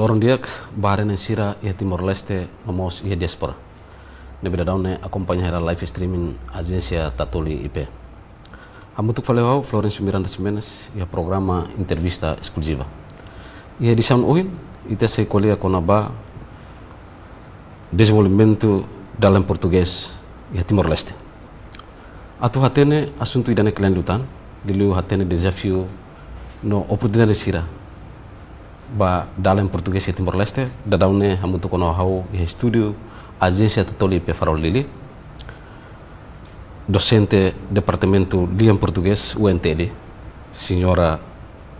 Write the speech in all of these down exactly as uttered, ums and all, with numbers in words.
Loron di'ak ba haree-na'in sira iha Timor-Leste no mós iha diáspora ne'ebé daudaun ne'e akompaña hela live streaming Ajénsia Tatoli I P. Hamutuk fali ho ha'u Florencio Miranda Ximenes iha programa Entrevista Eskluziva. Iha edisaun ohin, ita sei ko'alia kona-ba dezenvolvimentu dalan portugés iha Timor-Leste. Atu hatene asuntu ida-ne'e kle'an liután, liuliu hatene dezafiu no oportunidade sira ba dalan portugés iha Timor-Leste, daudaun ne'e hamutuk ona ho ha'u iha estúdiu Ajénsia Tatoli I P Farol Dili, dosente Departamentu Lian Portugés U N T L, Señora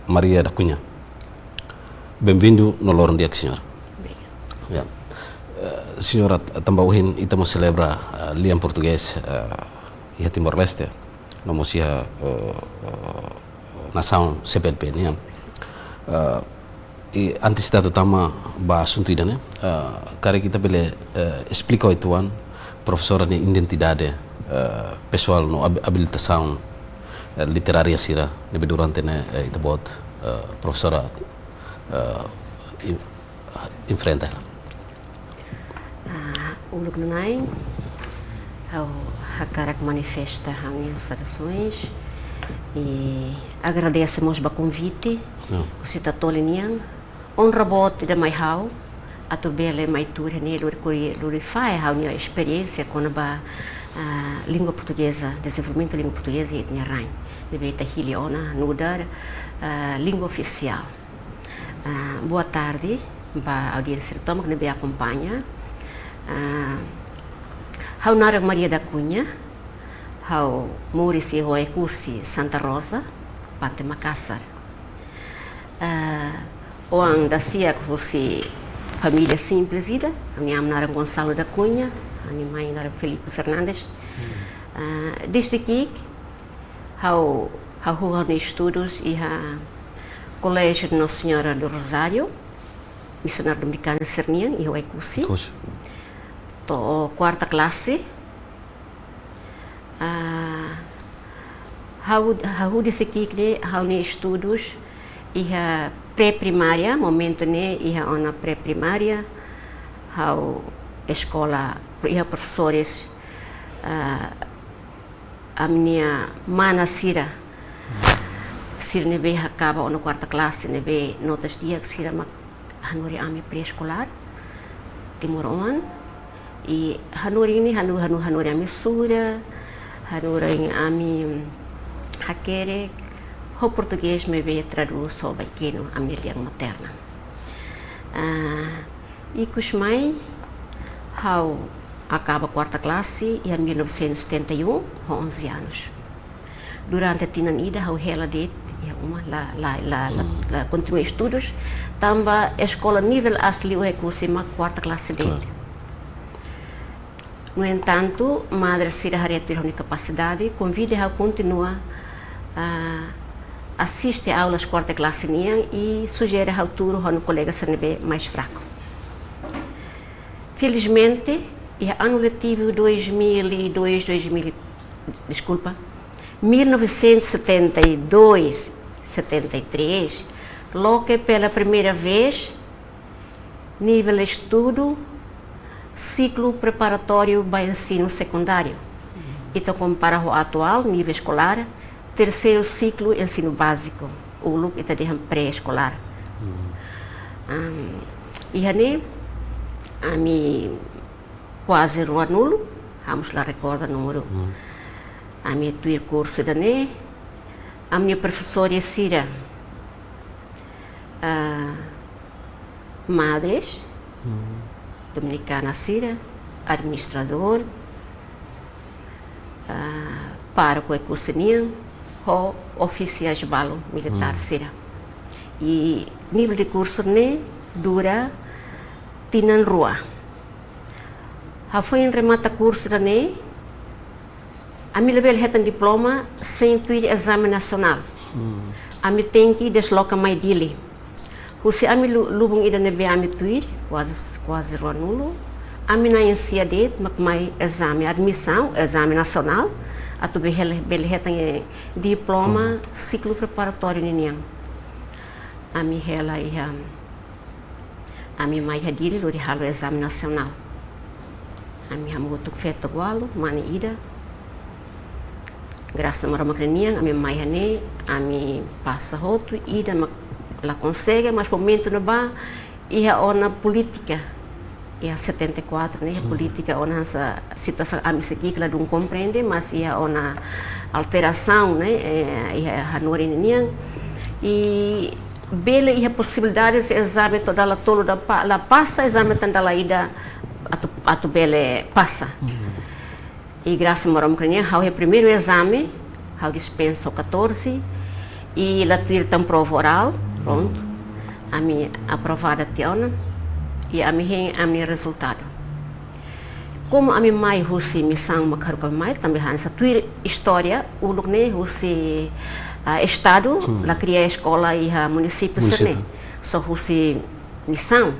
Maria da Cunha. Benvindu no loron di'ak, señora. Obrigada. Ya. Eh, señora, t-, tanba ohin ita mós selebra, eh, lian portugés, eh, iha Timor-Leste, no mós iha, eh, eh, nasaun C P L P nian. Eh, i antes ita atu tama ba asuntu ida-ne'e, eh, karik ita bele, eh, esplika uitoan profesora nia identidade, eh, pesoál no ab-, abilitasaun, eh, literária sira ne'ebé durante ne'e, eh, ita-boot, eh, profesora, eh, i-, enfrenta hela. Ah, uluk nanain, ha'u hakarak manifesta ha'u-nia saudasoens i agradese mós ba konvite, ya, husi Tatoli nian. Onra boot ida mai ha'u atu bele mai tuur iha ne'e lori ko'alia, lori fahe ha'u-nia esperiénsia kona-ba, ah, língua portugeza, dezenvolvimentu língua portugeza iha ita-nia rain. Ne'ebé ita hili ona nu'udar, ah, língua ofisiál. Ah, boa tarde ba audiénsia tomak ne'ebé akompaña. Ah, ha'u naran Maria da Cunha, ha'u moris iha Oekusi, Santa Rosa, Pante Makasar. Ah, oan dasiak husi família simples ida, ha'u-nia aman naran Gonçalo da Cunha, ha'u-nia main naran Felipe Fernandes. Hmm. Ah, desde ki'ik, ha'u, ha'u hahú ha'u-nia estudus iha Koléjiu Nossa Senhora do Rosário, misionáriu dominikanu sira-nian, iha Oekusi. Oekusi. To'o kuarta klase. Ah, ha'u, hahú desde ki'ik ne'e, ha'u-nia estudus iha pré-primária, momentu ne'e iha ona pré-primária, ha'u eskola, iha profesores, ah, ami-nia mana sira. Sira ne'ebé hakaba ona kuarta klase ne'ebé notas di'ak sira mak hanorin ami pré-eskolár, timoroan. I hanorin ne'e hanu, hanu, hanorin ami sura, hanorin ami hakerek ho portugés maibé tradús ho baikenu, ami-nia lian materna. Ah, ikus mai, ha'u akaba kuarta klase iha mil novecentos e setenta e um, ho onze anos. Durante tinan ida ha'u hela de'it iha uma, la, la, la, la, hmm, la kontinua estudus, tanba eskola nivel asli Oekusi mak kuarta klase de'it. Klaru. No entantu, madre sira haree tuir ha'u-nia kapasidade, konvida ha'u kontinua, ah, asiste aulas kuarta klase nian i sujere ha'u tuur ho ha'u-nia kolega sira ne'ebé mais fraku. Felizmente, iha anu letivu dois mil e dois, dois mil, deskulpa, mil novecentos e setenta e dois, setenta e três, loke pela primeira vez nivel estudu, siklu preparatóriu ba ensinu sekundáriu. Ita kompara ho atuál, nivel eskolár, terseiru siklu ensinu báziku, uluk ita dehan pré-eskolár. Hmm. Am, iha ne'e, ami kuaze ruanulu, ha'u mós la rekorda númeru. Hmm. Ami tuir kursu ida-ne'e, ami-nia profesór sira, ah, madres, hmm, dominikana sira, administradór, ah, pároku Oekusi nian, ho ofisiais balu militár, hmm, sira. I nivel de kursu ne'e dura tinan rua. Hafoin remata kursu ida-ne'e, ami labele hetan diploma sein tuir ezame nasionál. Hmm. Ami tenke desloka mai Dili. Husi ami lu-, lubun ida ne'ebé ami tuir, kuaze, kuaze ruanulu, ami na'in-sia de'it mak mai ezame admisaun, ezame nasionál, atu bele, bele hetan, eh, diploma, hmm, siklu preparatóriu ninian. Ami hela iha Ami mai iha Dili hodi halo ezame nasionál. Ami hamutuk feto ualu, mane ida. Grasa Maromak nian, ami mai iha ne'e, ami pasa hotu, ida mak la konsege, mas momentu ne'ebá iha ona polítika. Iha setenta e quatro ne'e, iha polítika ona hanesan situasaun ami sei ki'ik ladún komprende, mas iha ona alterasaun ne'e, eh, iha hanorin nian. I bele iha posibilidade se ezame to'o dala tolu la pa-, la pasa, ezame tan dala ida atu, atu bele pasa. I grasa Maromak nian, ha'u iha primeiru ezame, ha'u dispensa ho catorze, i la tuir tan prova orál, prontu. Ami aprovada tiha ona, i ami hein ami rezultadu. Komu ami mai husi misaun mak haruka mai, tanba hanesan tuir istória, uluk ne'e husi, ah, estadu, la kria eskola iha munisípiu sira-ne'e. Só husi misaun.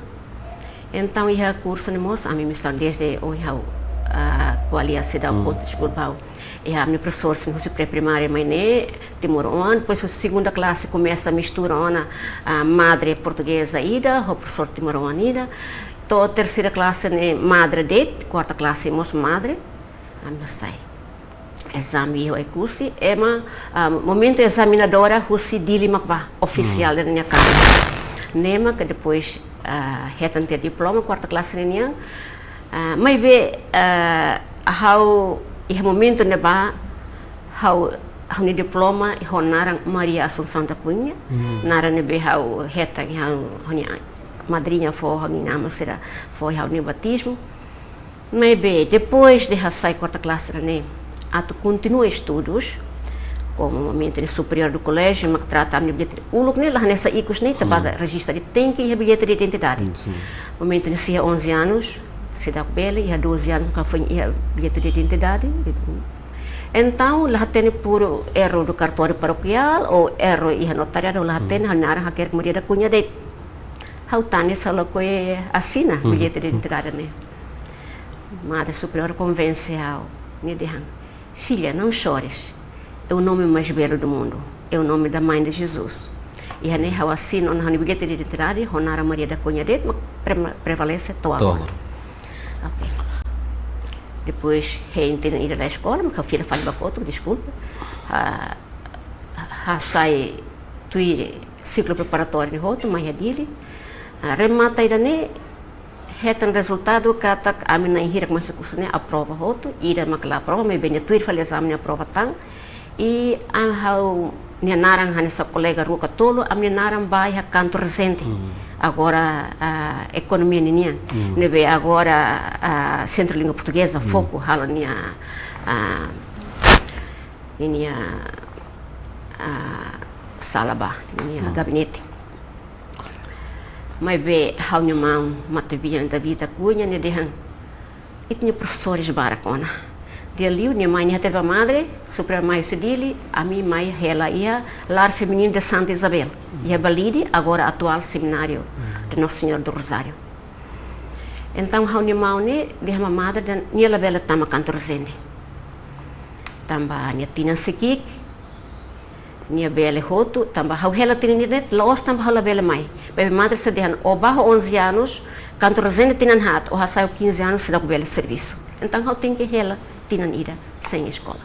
Entaun, iha kursu ne'e mós, ami misaun dezde ohin ha'u, ah, ko'alia seidauk, deskulpa ha'u. Iha ami-nia profesór sira husi pré-primária mai ne'e, timoroan, depois husi segunda klase komesa mistura ona, ah, madre portugeza ida, ho profesór timoroan ida. To'o terseira klase ne'e madre de'it, kuarta klase mós madre. Ami sai. Ezame iha Oekusi, ema, ah, momentu ezamina dora husi Dili mak bá, ofisiál ida-ne'e karik. Ne'e mak depois, ah, hetan tiha diploma, kuarta klase ne'e nian. Ah, maibé, ah, ha'u iha momentu ne'ebá, ha'u, ha'u-nia diploma ho naran Maria Assunção da Cunha, naran ne'ebé ha'u hetan, ha'u, ha'u-nia madriña fó, ha'u-nia inan-aman sira fó, ha'u-nia batizmu. Maibé, depois de hasai kuarta klase ne'e, atu kontinua estudus, komu momentu ne'e superiór do colégio, mak trata ami-nia billete, uluk ne'e la hanesan ikus ne'e, ita bá rejista de'it, tenke iha billete de identidade. Momentu ne'e sei iha onze anos, seidauk bele, iha doze anos, ka foin iha billete de identidade. Entaun, la hatene por erro do cartório paroquial, ou erro iha notariadu, la hatene, ha'u-nia naran hakerek Maria da Cunha de'it. Ha'u tane sala ko e asina billete de identidade ne'e. Madre Superiora konvense ha'u, nia dehan: "Filha, não chores. É o nome mais belo do mundo. É o nome da mãe de Jesus." Iha ne'e ha'u asina ona ha'u-nia billete de identidade, ho naran Maria da Cunha de'it, mak pre-, prevalese to'o agora. Ok. Depois, hein tinan ida la eskola, mak ha'u fila fali ba kotuk, deskulpa. Ah, hasai tuir siklu preparatóriu ne'e hotu, mai iha Dili. Ah, remata ida-ne'e, hetan rezultadu katak ami na'in hirak mai husi kursu ne'e aprova hotu, ida mak la aprova, maibé nia tuir fali ezame ne'e aprova tan. I, ah, ha'u-nia naran hanesan kolega rua ka tolu, ami-nia naran bá iha kantu rezente. Agora, ah, ekonomia ninian. Ne'ebé agora, ah, Sentru Língua Portugeza, foku halo nia, ah, ninia, ah, sala bá, ninia gabinete. Maibé ha'u-nia maun matebian David da Cunha, nia dehan: "Ita-nia profesores barak ona." Nia liu, nia mai, nia hatete ba madre, Superiór mai husi Dili, ami mai hela iha Lar Feminino de Santa Isabel, iha Balide, agora atuál Semináriu de Nossa Senhora do Rosário. Entaun, ha'u-nia maun ne'e dehan ba madre dehan nia labele tama kantu rezente. Tanba nia tinan sei ki'ik, nia bele hotu, tanba ha'u hela tinan ida-ne'e la'ós tanba ha'u labele mai. Maibé madre sei dehan: "Ó bá ho onze anos, kantu rezente tinan haat, ó hasai ho quinze anos, seidauk bele servisu. Entaun ha'u tenke hela tinan ida sein eskola."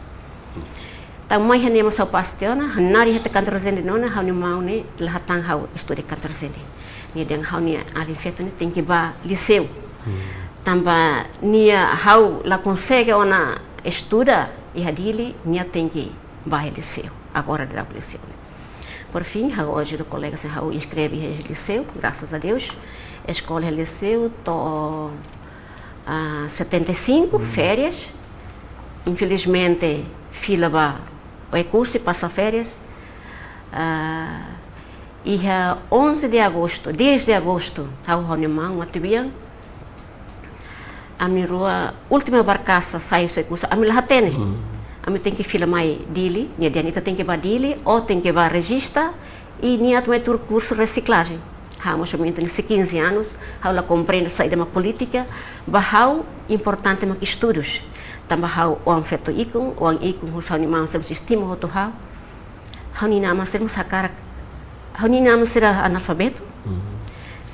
Entaun mai iha ne'e mós ha'u pasa tiha ona, ha'u-nia naran iha kantu rezente ona, ha'u-nia maun ne'e la hatán ha'u estuda kantu rezente. Nia dehan ha'u-nia alin feto ne'e tenke bá liseu. Tanba nia, ha'u la konsege ona estuda iha Dili, nia tenke bá iha liseu. Agora daudaun liseu. Por fim, ha'u ajuda kolega sira, ha'u inskreve iha liseu, graças a Deus. Eskola iha liseu to'o, ah, setenta e cinco, férias. Infelizmente, fila ba Oekusi pasa férias. Ah, iha onze de agosto, dez de agosto, ha'u ho ha'u-nia maun matebian, ami rua, última barkasa sai husi Oekusi, ami la hatene. Ami tenke fila mai Dili, nia dehan ita tenke bá Dili, ó tenke bá rejista, i nia atu mai tuur kursu resiklajen. Ha'u mós momentu ne'e sei quinze anos, ha'u la komprende saida mak polítika, ba ha'u importante mak estudus. Tanba ha'u oan feto ikun, oan ikun husi ha'u-nia maun sira mós estima hotu ha'u. Ha'u-nia inan-aman sira mós hakarak, ha'u-nia inan-aman sira analfabetu.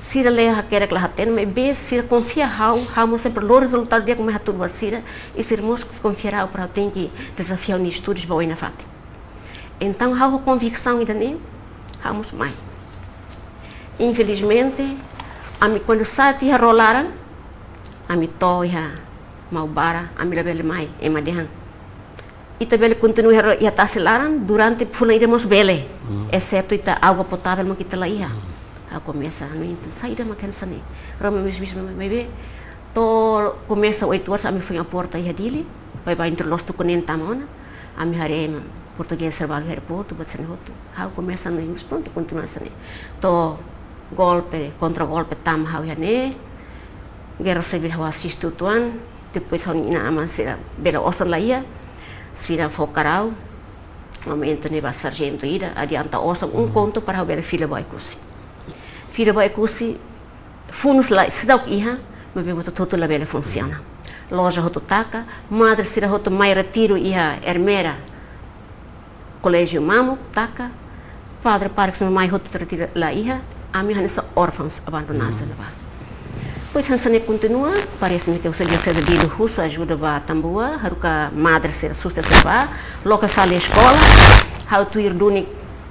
Sira la hakerek, la hatene, maibé sira konfia ha'u, ha'u mós sempre lori rezultadu di'ak mai hatudu ba sira, i sira mós konfia ha'u para ha'u tenke dezafia ha'u-nia estudus ba oin nafatin. Entaun, ha'u ho konviksaun ida-ne'e, ha'u mós mai. Infelizmente, ami kuandu sa'e tiha ró laran, ami to'o iha Maubara, ami labele mai, ema dehan: "Ita bele kontinua iha ró, iha tasi laran durante fulan ida mós bele, Hmm. exetu ita água potável mak ita la iha." Hmm. Ha'u komesa hanoin, entaun saida mak hanesan ne'e. Ró mós bis, maibé to'o komesa oito horas ami foin aporta iha Dili, baibain tuir loos tuku neen tama ona, ami haree portugés sira balu iha aeroportu, buat sira-ne'e hotu. Ha'u komesa hanoin, prontu, kontinua hanesan ne'e. To'o golpe, kontra-golpe tama ha'u iha ne'e, gerra sivíl ha'u asiste uitoan, depois ha'u-nia inan-aman sira bele osan la iha, sira fó karau, momentu ne'e ba sarjentu ida, adianta osan um Hmm. kontu para ha'u bele fila ba Oekusi. Fila ba Oekusi, funus la, seidauk iha, maibé buat hotu-hotu labele funsiona. Loja hotu taka, madre sira hotu mai retiru iha Ermera, koléjiu mamuk taka, padre pároku sira mai hotu retiru, la iha, ami hanesan órfãos abandonadus Hmm. ne'ebá. Depois hanesan ne'e kontinua, parese-me que o Senhor José de Dili husu ajuda ba Tambua, haruka madre sira, suster sira bá, loke fali eskola, ha'u tuir duni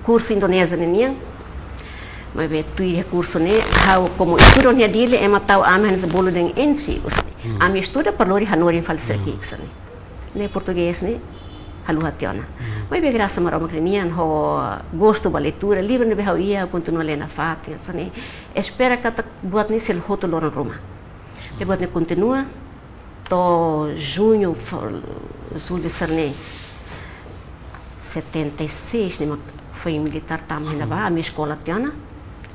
kursu Indonézia ninian. Maibé tuir kursu ne'e, ha'u komu estuda iha Dili, ema tau ami hanesan bolu de'it enchi, usi. Hmm. Ami estuda para lori hanorin fali sira Hmm. ki'ik hanesan ne'e. Ne'e portugés ne'e, haluha tiha ona. Hmm. Maibé grasa Maromak ninian, ho gostu ba leitura, livru ne'ebé ha'u iha, kontinua lee nafatin, hanesan ne'e. Espera katak buat ne'e sei hotu loron ruma. Maibé buat ne'e kontinua, to'o juñu, fo-, jullu sira-ne'e, setenta e seis, ne'e mak foin militár tama iha ne'ebá, Hmm. ami eskola tiha ona.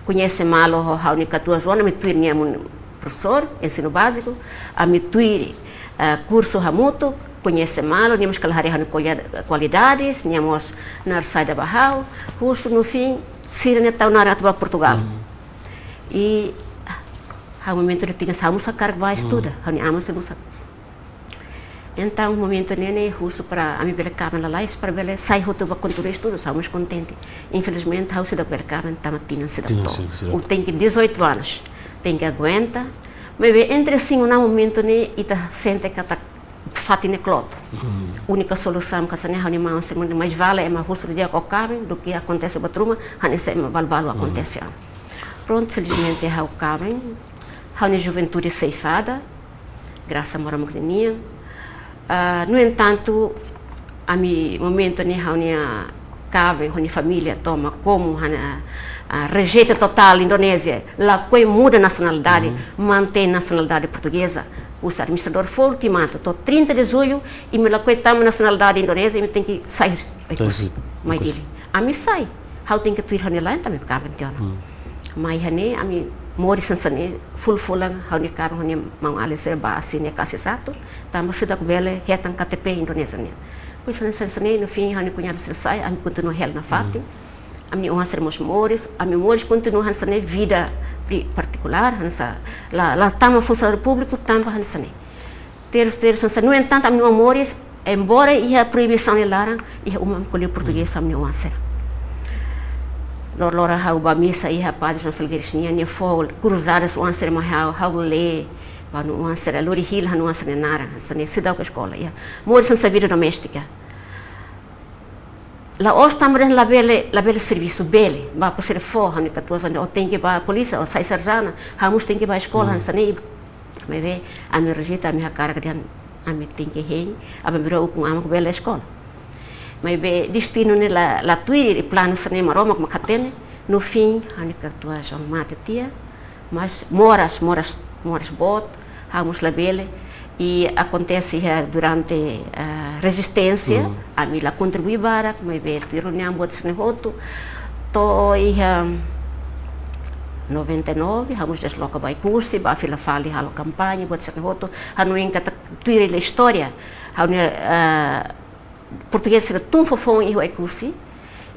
Koñese malu ho ha'u-nia katuas-oan, ami tuir nia amun profesór, ensinu báziku, ami tuir, eh, kursu hamutuk, koñese malu, nia mós kala haree ha'u-nia kualia-, kualidades, nia mós naran saida ba ha'u, husu no fim, sira-ne'e tau naran atu ba Portugal. Hmm. I ha'u momentu ne'e tinan sá mós hakarak bá Hmm. estuda, ha'u-nia aman sira mós hak-, Entaun, momentu ne'e ne'e husu para ami bele kaben lalais, para bele sai hotu ba kontinua estudu, ha'u mós kontente. Infelizmente, ha'u seidauk bele kaben tanba tinan seidauk Tinan to'o. seidauk, seidauk. Ha'u tenke dezoito anos, tenke aguenta. Maibé entre sin ona momentu ne'e ita sente katak fatin ne'e kloot. Hmm. Únika solusaun hanesan ne'e, ha'u-nia maun sira mós vale, ema husu di'ak katak kaben, duké akontese buat ruma, hanesan ema balu-balu Hmm. akontese. Prontu, felizmente ha'u kaben, ha'u-nia juventude ceifada, grasa Maromak ninian. Ah, no entantu, ami momentu ne'e ha'u-nia kaben, ha'u-nia família tomak komu hanesan, ah, rejeita totál Indonézia, lakohi muda nasionalidade, Mhm. mantein nasionalidade portugeza. Husi administradór fó ultimátumu, to'o trinta de julho, imi lakohi tama nasionalidade Indonézia, imi tenke sai husi, Sai husi, husi, mai husi. Dili. Ami sai. Ha'u tenke tuir ha'u-nia la'en, tanba ami kaben tiha ona. Hmm. Mai iha ne'e, ami moris hanesan ne'e, fulan-fulan, ha'u-nia kaben, ha'u-nia maun-alin sira bá asina KASESATU, tanba seidauk bele hetan KTP Indonézia nian. Pois hanesan ne'e, no fim, ha'u-nia kuñadu sira sai, ami kontinua hela nafatin. Hmm. Ami-nia oan sira mós moris, ami moris kontinua hanesan ne'e vida pri-, partikulár, hanesan la, la tama funsionáriu públiku, tanba hanesan ne'e. Terus, terus, hanesan, no entantu, ami-nia oan moris, embora iha proibisaun iha laran, iha uma ami ko'alia portugés, Hmm. ami-nia oan sira. Lor-loron ha'u bá misa iha padre João Felgueiras nian, nia fó kruzadas oan sira mai ha'u, ha'u lee, ba ha'u-nia oan sira, lori hili ha'u-nia oan sira naran, hanesan ne'e, seidauk eskola, iha. Moris hanesan vida doméstika. La'ós tanba dehan labele, labele servisu, bele, ba, para sira fó, ha'u-nia katuas-oan dehan, ó tenke bá polísia, ó sai sarjana, ha'u mós tenke bá eskola, Hmm. hanesan ne'e. Maibé, ami rejeita, ami hakarak dehan, ami tenke hein, aban-bainrua ukun aman ha'u bele eskola. Maibé, destinu ne'e la, la tuir planu sira-ne'e, Maromak mak hatene, no fim, ha'u-nia katuas-oan mate tiha, mas moras, moras, moras boot, ha'u mós labele, i akontese iha durante, ah, rezisténsia, Hmm. ami la kontribui barak, maibé tuir reuniaun buat sira-ne'e hotu, to'o iha noventa e nove, ha'u mós desloka ba Oekusi, bá fila fali halo kampaña, buat sira-ne'e hotu, ha'u hanoin katak tuir hela istória, ha'u-nia, ah, portugés sira tun foufoun iha Oekusi,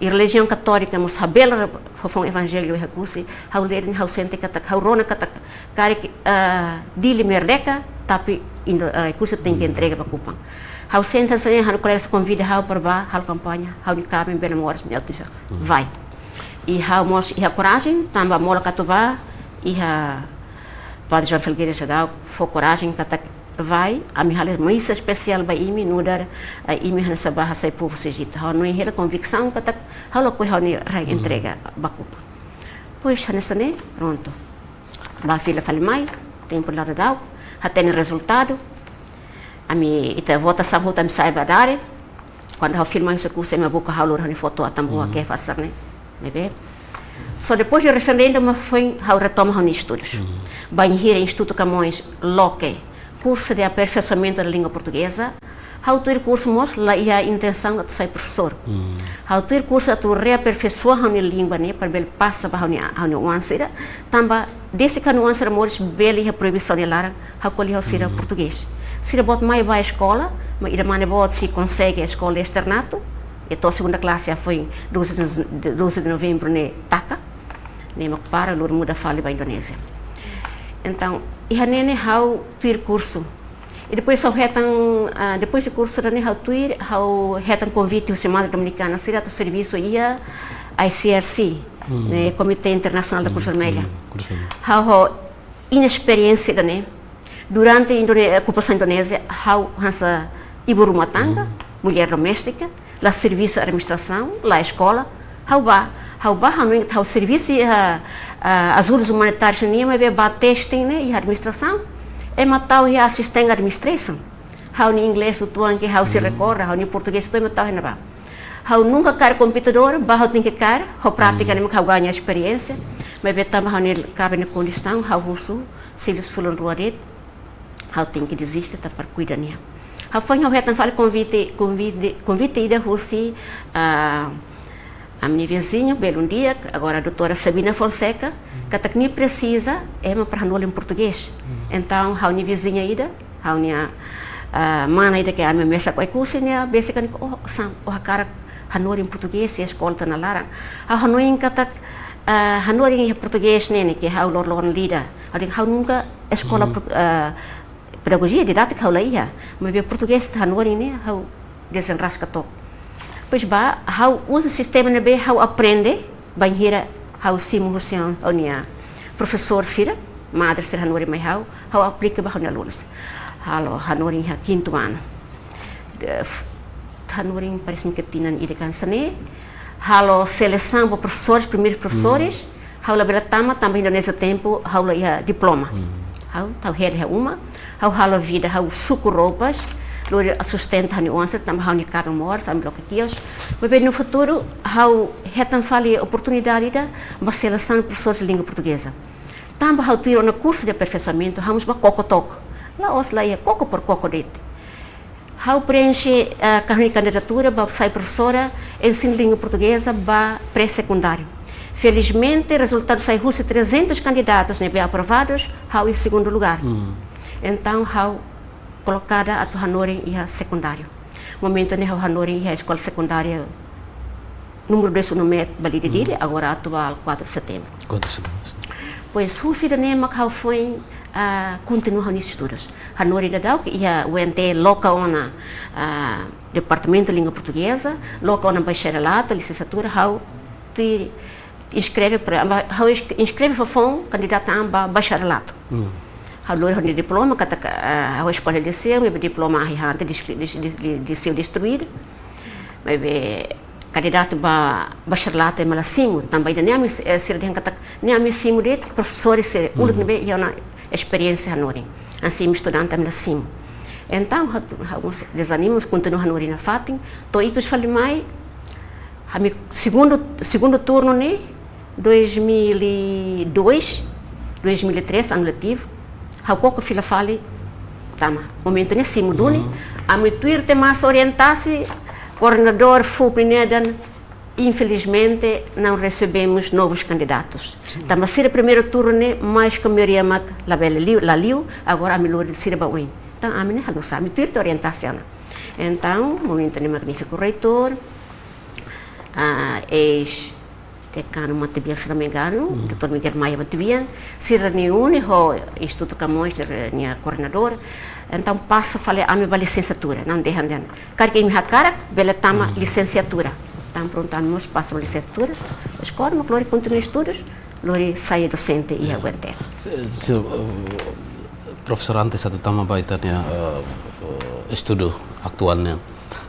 i relijiaun katólika mós habela foufoun evanjellu iha Oekusi, ha'u lee, ha'u sente katak, ha'u rona katak, karik, ah, Dili merdeka, tapi Indo-, ah, Oekusi tenke Hmm. entrega ba Kupang. Ha'u sente hanesan ne'e, ha'u-nia kolega sira konvida ha'u para bá, halo kampaña, ha'u-nia kaben bele moras, nia atu sa, Hmm. vai. I ha'u mós iha korajen, tanba molok atu bá, Iha Padre João Felgueiras daudaun fó korajen katak vai, ami halo misa espesiál ba imi nu'udar, eh, imi hanesan ba hasai povu husi Ejitu. Ha'u hanoin hela konviksaun katak ha'u lakohi ha'u-nia rai entrega ba Kuba. Pois hanesan ne'e, prontu. Bá fila fali mai, tempu la daudaun, hatene rezultadu. Ami ita votasaun hotu ami sa'e ba dare. Kuandu ha'u filma husi kursu ema buka ha'u lori ha'u-nia foto atan-boot ke fasar ne'e. Ne'ebé. So depois de referendu mak foin ha'u retoma ha'u-nia estudus. Bainhira Instituto Camões loke curso de aperfeiçoamento da língua portuguesa, ha'u tuir kursu mós la iha intensaun atu sai profesór. Ha'u tuir kursu atu reaperfeiçoa ha'u-nia língua ne'e para bele pasa ba ha'u-nia, ha'u-nia oan sira. Tanba dezde ke ha'u-nia oan sira moris bele iha proibisaun nia laran, ha'u ko'alia ho sira portugés. Sira boot mai bá eskola, maibé ida mane boot sei konsege eskola externato, e to'o segunda klase, foin doze de, doze de novembro ne'e taka. Ne'e mak para, lori muda fali ba Indonézia. Entaun, iha ne'e ne'e ha'u tuir kursu. E depois ha'u hetan, ah, depois de kursu ne'e ha'u tuir, ha'u hetan konvite husi madre dominikana sira atu servisu iha I C R C, ne'e, Comité Internacional da Cruz Vermelha. Ha'u ho inesperiénsia ida-ne'e. Durante Indone-, okupasaun Indonézia, ha'u hanesan ibu rumah tangga, mulher doméstica, la servisu administrasaun, la eskola. Ha'u bá, ha'u bá, ha'u hanoin ha'u servisu iha, ah, ajudas umanitárias nian, maibé bá testing ne'e iha administrasaun. Ema tau iha assistant administration. Ha'u-nia inglés uitoan ke ha'u sei rekorda, ha'u-nia portugés uitoan ema tau iha ne'ebá. Ha'u nunka kaer komputadór, bá ha'u tenke kaer, ho prátika ne'e mak ha'u gaña esperiénsia. Maibé tanba ha'u-nia kaben nia kondisaun, ha'u husu, selus fulan rua de'it, ha'u tenke deziste, tanba para kuida nia. Ha'u foin ha'u hetan fali konvite, konvite, konvite ida husi, ah, ami-nia viziñu, belun di'ak, agora doutora Sabina Fonseca, katak nia presiza ema para hanorin portugés. Entaun, ha'u-nia viziña ida, ha'u-nia, ah, mana ida ke ami mesak Oekusi nia, besik ha'u-nia, "Oh, Sam, ó hakarak hanorin portugés iha eskola to'o ona laran?" Ha'u hanoin katak, ah, hanorin iha portugés ne'e ne'e ke ha'u loroloron ida. Ha'u dehan ha'u nunka eskola port-, ah, pedagojia didátika ha'u la iha. Maibé portugés hanorin ne'e ha'u dezenraska took. Pois bá, ha'u uza sistema ne'ebé ha'u aprende, bainhira ha'u simu husi ha'u-nia profesór sira, madre sira hanorin mai ha'u, ha'u aplika ba ha'u-nia alunus. Halo hanorin iha kintu anu. De, f-, hanorin parese-me ke tinan ida hanesan ne'e, halo selesaun ba profesores, primeiros profesores, ha'u labele tama, tanba Indonézia tempu, ha'u la iha diploma. Ha'u tau hela iha uma, ha'u halo vida, ha'u suku roupas, lori sustenta ha'u-nia oan sira, tanba ha'u-nia kaben moras, ami loke kios. Maibé no futuru, ha'u hetan fali oportunidade ida, bá selesaun profesores de língua portuguesa. Tanba ha'u tuir ona curso de aperfeiçoamento, ha'u mós bá koko took. La'ós la iha koko por koko de'it. Ha'u preenxe, eh, ha'u-nia kandidatura ba sai profesora ensinu língua portugeza ba pré-sekundáriu. Felizmente, rezultadu sai husi trezentos candidatos ne'ebé aprovados, ha'u iha segundu lugár. Entaun, ha'u kolokada atu hanorin iha sekundáriu. Momentu ne'e ha'u hanorin iha eskola sekundária númeru dois Unomet Balide Dili, agora atuál quatro de Setembro. Quatro de Setembro, sin. Pois, husi ida-ne'e mak ha'u foin, ah, kontinua ha'u-nia estudus. Hanorin daudauk iha U N T loka ona, ah, Departamentu Língua Portugeza, loka ona bacharelatu, lisensiatura, ha'u tuir inskreve para, ha'u ins-, inskreve foufoun, kandidata an ba bacharelatu. Ha'u lori ha'u-nia diploma, katak, ah, ha'u eskola liceu, maibé diploma ahi han, de, de, de, de, liceu destruídu. Maibé kandidatu ba bacharelatu ema la simu, tanba ida-ne'e ami, eh, sira dehan katak ne'e ami simu de'it, profesores sira uluk ne'ebé iha ona esperiénsia hanorin. Hanesan imi estudante ami la simu. Entaun, ha'u, ha'u mós dezanima, kontinua hanorin nafatin, to'o ikus fali mai, ami segundu, segundu turnu ne'e, dois mil e dois, dois mil e três, anu letivu, ha'u koko fila fali tama. Momentu ne'e simu duni, ami tuir temi mós orientasi, koordenadór fó opiniaun, infelizmente não recebemos novos candidatos. Sin. Tanba sira primeiru turnu ne'e, maioria mak labele liu, la liu, agora ami lori sira ba oin. Entaun, ami ne'e halo nusá, ami tuir temi orientasaun. Entaun, momentu ne'e magnífiku reitór, ah, eis dekanu Matebian, se não me engano, doutór Miguel Maia Matebian, sira reúne ho Instituto Camões, de, nia koordenadór, entaun pasa fali ami ba lisensiatura, não dehan dehan. Karik imi hakarak, bele tama lisensiatura. Entaun prontu, ami mós pasa ba lisensiatura, eskola, mak lori kontinua estudus, lori sai dosente iha U N T L. Se, se, eh, profesór, antes atu tama ba ita-nia, eh, eh, estudu atuál ne'e,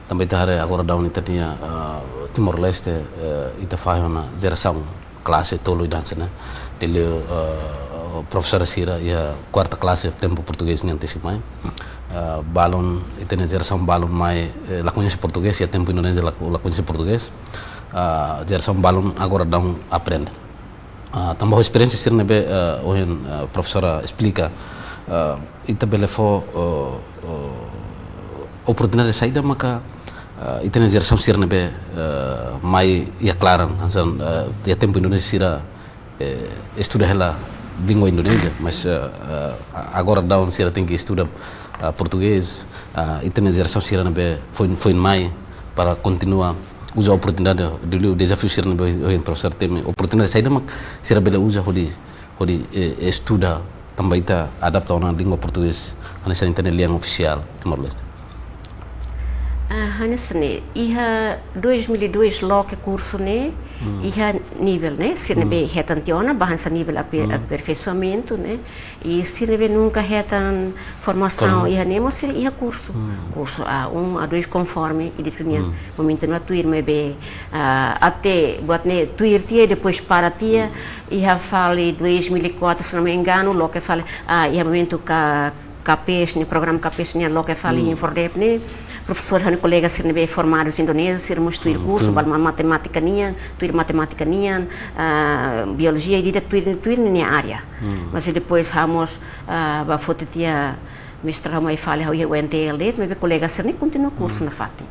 tanba ita haree agora daudaun ita-nia, eh, Timor-Leste, eh, ita fahe ona jerasaun klase tolu ida hanesan ne'e. Liuliu, eh, profesora sira iha kuarta klase tempu portugés nian tesi mai. Eh, balun, ita-nia jerasaun balun mai, eh, la koñese portugés, iha tempu Indonézia la, la koñese portugés. Ah, jerasaun balun agora daudaun aprende. Ah, tanba ho esperiénsia sira ne'ebé, eh, ohin, eh, profesora esplika, eh, ita bele fó, eh, eh, oportunidade saida maka, eh, ita-nia jerasaun sira ne'ebé, eh, mai iha klaran, hanesan, eh, iha tempu Indonézia sira, eh, estuda hela língua Indonézia, mas, eh, eh, agora daudaun sira tenke estuda, eh, portugés, eh, ita-nia jerasaun sira ne'ebé foin, foin mai para kontinua uza oportunidade, liuliu dezafiu sira ne'ebé ohin profesór temi, oportunidade saida mak sira bele uza hodi, hodi, eh, estuda tanba ita adapta ona língua portugés hanesan ita-nia lian ofisiál Timor-Leste. Ah, hanesan ne'e, iha dois mil e dois loke kursu ne'e, iha nivel ne'e, sira ne'ebé hetan tiha ona, ba hanesan nivel ape-, aperfeiçoamento ne'e, i sira ne'ebé nunka hetan formasaun iha ne'e mós sira iha kursu. Kursu A um, A dois, konforme ita-nia momentu ne'e tuir, maibé, ah, até buat ne'e tuir tiha, depois para tiha, iha fali dois mil e quatro, se não me engano, loke fali, ah, iha momentu ka, KAPES ne'e, programa KAPES ne'e, loke fali iha Infordep ne'e, profesór hanesan kolega sira ne'ebé formadu Indonézia, sira mós tuir kursu, balun matemátika nian, tuir matemátika nian, ah, biolojia, i ida tuir, tuir nia área. Mas i depois ha'u mós, ah, bá foti tiha mestradu mai fali ha'u iha U N T L de'it, maibé kolega sira ne'e kontinua kursu nafatin.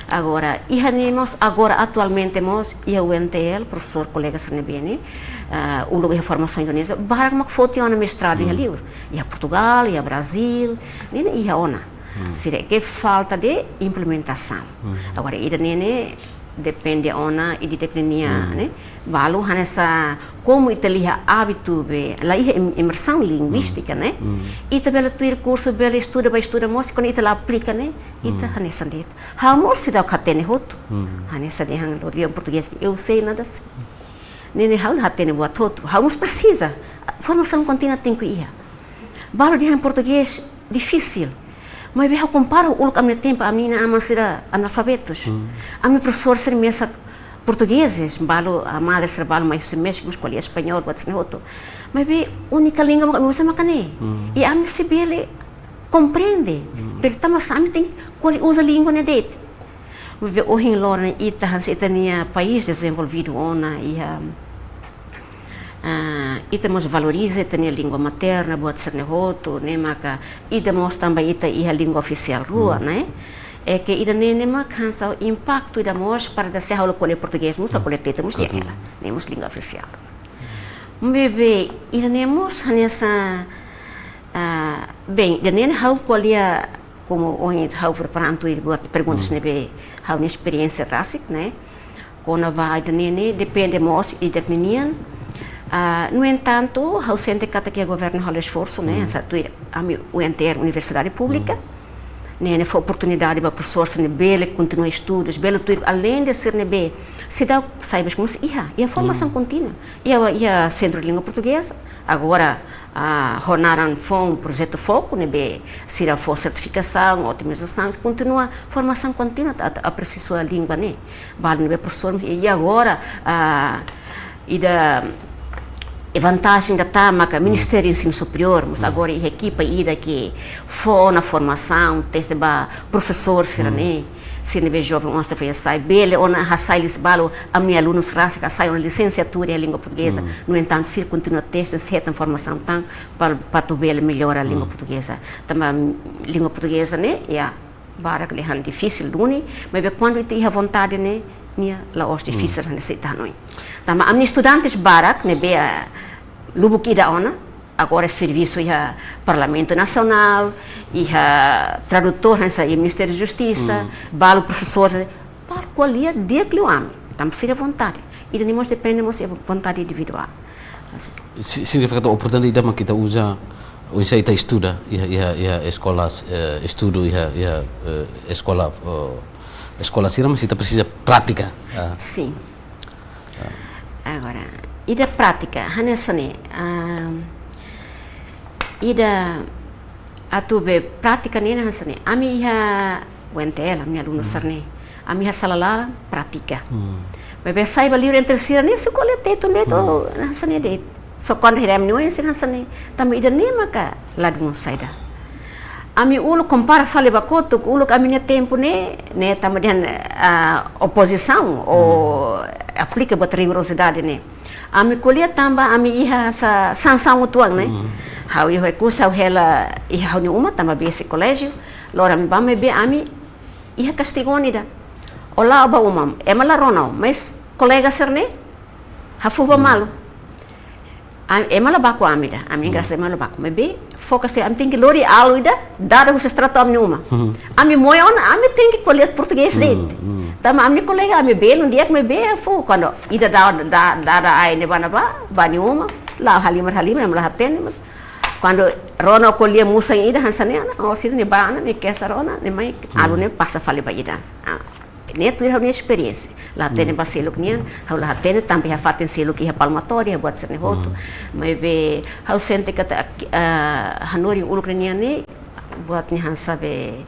Agora, iha ne'e mós, agora atualmente mós, iha U N T L, profesór kolega sira ne'ebé ne'e, ah, uluk iha formasaun Indonézia, barak mak foti ona mestradu iha liur. Iha Portugal, iha Brazil, ne'e, ne'e iha ona. Sira ke falta de implementasaun. Agora, ida ne'e, ne'e, depende ona ida-idak ninia, ne'e? Balu hanesan komu ita la iha ábitu be, la iha im-, imersaun linguístika, ne'e? Ita bele tuir kursu, bele estuda, bá estuda mós, kuandu ita la aplika, ne'e? Ita hanesan de'it. Ha'u mós seidauk hatene hotu. Hanesan dehan lori lian portugés, eu sei nada sei. Ne'e, ne'e ha'u la hatene buat hotu. Ha'u mós presiza. Formasaun kontínua tenke iha. Balu dehan portugés difisil. Maibé ha'u kompara uluk ami-nia tempu, ami-nia aman sira analfabetus. Ami-nia profesór sira mesak portugezes, balu, ah, madre sira balu mai husi Méxiku, mós ko'alia espanhol, buat sira-ne'e hotu. Maibé únika língua mak ami uza maka ne'e. I ami sei bele komprende. Bele tanba sá ami tenke ko'alia uza língua ne'e de'it. Maibé ohin loron ne'e ita hanesan ita-nia país dezenvolvidu ona iha, ah, ita mós valoriza ita-nia língua materna, buat sira-ne'e hotu, ne'e maka ida mós tanba ita iha língua ofisiál rua, ne'e? É ke ida ne'e, ne'e mak hanesan impaktu ida mós para ida se ha'u la ko'alia portugés, mós ha'u ko'alia tetun, mós di'ak hela. Ne'e mós língua ofisiál. Maibé ida ne'e mós hanesan, ah, bem, ida ne'e ha'u ko'alia komu ohin ha'u preparando i buat perguntas ne'ebé ha'u-nia esperiénsia rasik, ne'e? Kona-ba ida ne'e, ne'e depende mós ida-idak ninian. Ah, no entanto, ha'u sente katak governu halo esforsu, ne'e? Hanesan tuir ami U N T L, Universidade Públika. Ne'e, ne'e fó oportunidade ba profesór sira-ne'e bele kontinua estudus, bele tuir alende sira-ne'ebé seidauk sai ba esku, mas iha, iha formasaun kontínua. Iha, iha Sentru de Língua Portugeza, agora, ah, ho naran foun projetu Foku, ne'ebé sira fó sertifikasaun, otimizasaun, kontinua formasaun kontínua atu, atu aperfeiçoa língua ne'e. Balu ne'ebé profesór, i agora, ah, ida, i vantajen ida tan maka Ministériu Ensinu Superiór, mas agora iha ekipa ida ke fó ona formasaun, teste ba profesór sira-ne'e, sira-ne'ebé joven oan sira foin sai, bele ona hasai lis balu, ami-nia alunus rasik hasai ona lisensiatura iha língua portugeza. No entantu, sira kontinua teste, sira hetan formasaun tan, pa, pa atu bele mellora língua portugeza. Tanba língua portugeza ne'e, ya, barak lian difisil duni, maibé kuandu ita iha vontade ne'e, nia la'ós difisil hanesan ita hanoin. Tanba ami-nia estudantes barak ne'ebé, ah, lubuk ida ona, agora servisu iha Parlamentu Nasionál, iha tradutór hanesan iha Ministériu Justisa, balu profesór, balu ko'alia di'ak liu ami, tanba sira vontade. Ida ne'e mós depende mós iha vontade individuál. Si-, signifika katak oportunidade ida mak ita uza, oinsá ita estuda, iha, iha, iha eskola, eh, estudu, iha, iha, eh, eskola, eh, eskola sira, mas ita presiza prátika. Ah. Sin. Agora, Ida prátika, hanesan ne'e, ah, ida atu be prátika ne'e hanesan ne'e. Ami iha U N T L, ami alunu sira-ne'e. Ami iha sala laran prátika. Maibé sai ba liur entre sira-ne'e, sei ko'alia Tetun de'it, hanesan ne'e de'it. Só kuandu haree ami-nia oin sira hanesan ne'e. Tanba ida-ne'e maka ladún saida. Ami uluk kompara fali ba kotuk, uluk ami-nia tempu ne'e, ne'e tanba dehan, ah, opozisaun, ou aplika buat rigorosidade ne'e. Ami ko'alia tanba ami iha sa-, sansaun uitoan ne'e. Ha'u iha Oekusi, ha'u hela iha ha'u-nia uma tanba besik koléjiu, loron ami bá maibé ami iha kastigu ida. Ó la'o ba uma, ema la rona ó, mas kolega sira-ne'e hafoho ba malu. A-, ema la baku ami ida, ami grasas ema la baku. Maibé foka se ami tenke lori algo ida, dada husi estrada to'o ami-nia uma. Ami moe ona, ami tenke ko'alia portugés de'it. Tanba ami-nia kolega, ami belun di'ak, maibé hafoho kuandu ida da, da, dada ai ne'ebá ne'ebá, ba nia uma, la'o halimar halimar, ema la hatene, mas kuandu rona ó ko'alia musan ida hanesan ne'e, ona, ó sira-ne'e bá ona, nia kesa rona, nia mai, algo ne'e pasa fali ba ida. Ah, ne'e tuir ha'u-nia esperiénsia. La hatene ba seluk nian, ha'u la hatene tanba iha fatin seluk iha Palmatória, iha buat sira-ne'e hotu. Maibé ha'u sente katak, ah, hanorin uluk nian ne'e, buat ne'e hanesan be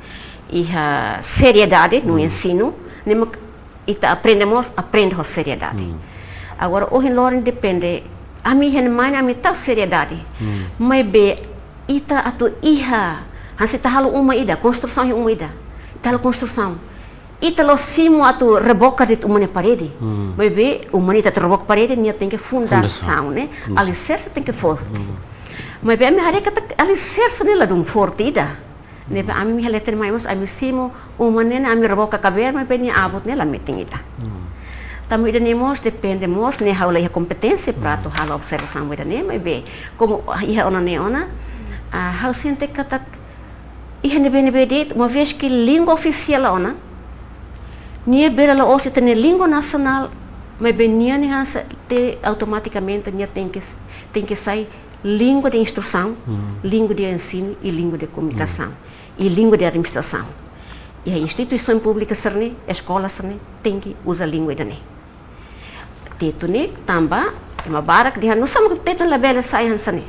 iha seriedade no ensinu, ne'e mak ita aprende mós, aprende ho seriedade. Agora, ohin loron depende, ami iha ne'e mai ami tau seriedade. Maibé ita atu iha, hanesan ita halo uma ida, konstrusaun iha uma ida. Ita halo konstrusaun. Ita la simu atu reboka de'it uma nia parede. Maibé uma ne'e ita atu reboka parede, nia tenke fundasaun, ne'e? Fundasaun. Aliserse tenke forte. Maibé ami haree katak aliserse ne'e ladún forte ida. Ne'ebé ami iha leten mai mós ami simu uma ne'e, ami reboka kabeer, maibé nia abut ne'e la metin ita. Tanba ida-ne'e mós depende mós, ne'e ha'u la iha kompeténsia para atu halo observasaun ba ida-ne'e, maibé komu iha ona ne'e ona, ah, ha'u sente katak iha ne'ebé-ne'ebé de'it, uma vez que língua ofisiál la ona, nia bele la'ós ita-nia língua nasionál, maibé nia ne'e hanesan te automatikamente nia tenke, tenke sai língua de instrusaun, língua de ensinu i língua de komunikasaun, i língua de administrasaun. Iha instituisaun públika sira-ne'e, eskola sira-ne'e, tenke uza língua ida-ne'e. Tetun ne'e tanba ema barak dehan, nusá mak Tetun labele sai hanesan ne'e.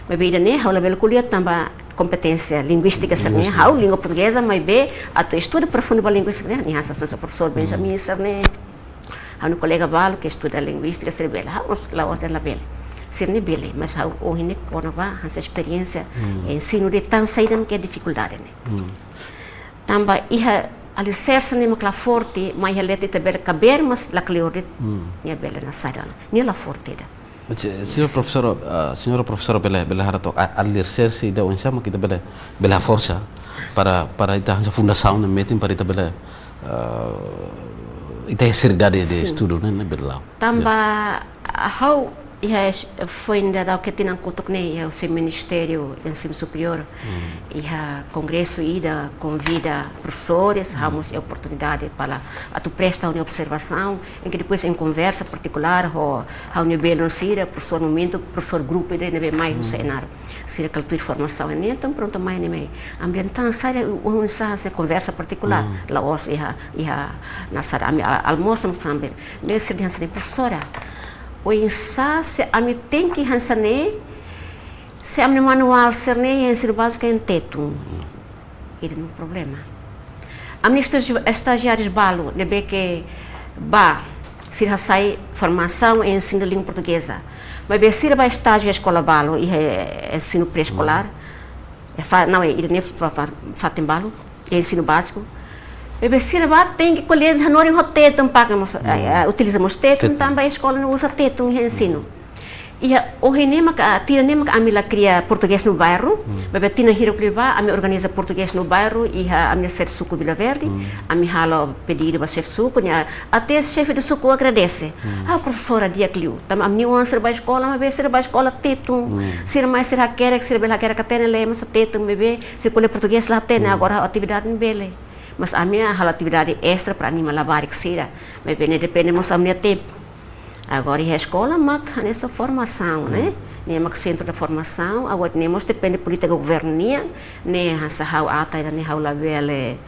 Maibé ida-ne'e ha'u labele ko'alia tanba kompeténsia linguístika sira-ne'e, ha'u língua portugeza, maibé atu estuda profundu ba linguístika ne'e, nia hanesan profesór Benjamin sira-ne'e. Ha'u-nia kolega balu ke estuda linguístika sira bele, ha'u mós la'ós dehan labele. Sira-ne'e bele, mas ha'u ohin ne'e kona-ba hanesan esperiénsia ensinu de'it, tan saida mak iha difikuldade ne'e. Tanba iha aliserse ne'e mak la forte, mai iha leten ita bele kabeer, mas la kleur de'it, nia bele nasaran. Nia la forte ida. Oke, señora profesora, ah, señora profesora bele, bele hato'o, ah, aliserse ida oinsá mak ita bele, bele haforsa para, para ita hanesan fundasaun ne'e metin para ita bele, ah, ita iha seriedade de estudu ne'e, ne'e bele la'o. Tanba, ah, ha'u iha es-, foin daudauk tinan kotuk ne'e, iha husi Ministériu Ensinu Superiór, iha kongresu ida konvida profesores, ha'u mós iha oportunidade para atu presta ha'u-nia observasaun, em que depois em konversa partikulár ho ha'u-nia belun sira, profesór momentu, profesór grupu ida ne'ebé mai husi Ainaro. Sira kala tuir formasaun ne'e, entaun prontu mai ne'e mai. Ami dehan tan saida, oinsá hanesan konversa partikulár, la'ós iha, iha nasaran ami a-, almosa mós sambil. Maibé sira dehan hanesan ne'e, profesora, oinsá se ami tenke hanesan ne'e, se ami-nia manuál sira-ne'e iha ensinu báziku iha Tetun. Ida-ne'e problema. Ami-nia estagi-, estajiárius balu ne'ebé ke bá, sira hasai formasaun iha ensinu língua portugeza. Maibé sira bá estájiu eskola balu iha ensinu pré-eskolár. É fa-, não, é, ida-ne'e fa-, fa-, fatin balu, iha ensinu báziku. Maibé sira bá tenke ko'alia hanorin ho Tetun, pake mós, eh, eh, utiliza mós Tetun, Tetun, tanba eskola ne'e uza Tetun iha ensinu. Iha ohin ne'e maka, tinan ne'e maka ami la kria portugés no bairru, maibé tinan hirak liubá, ami organiza portugés no bairru, iha ami-nia sede suku Vila Verde, ami halo pedidu ba xefe suku, nia, até xefe de suku agradese. Ah, profesora di'ak liu, tanba ami-nia oan sira bá eskola, maibé sira bá eskola Tetun, sira mai sira hakerek, sira bele hakerek hatene lee mós Tetun, maibé sira ko'alia portugés la hatene, agora atividade ne'e bele. Mas ami halo atividade extra para anima labarik sira, maibé ne'e depende mós ami-nia tempu. Agora iha eskola mak hanesan formasaun, ne'e? Ne'e mak sentru de formasaun, agora ne'e mós depende polítika governu nian, ne'e hanesan ha'u ata ida-ne'e ha'u labele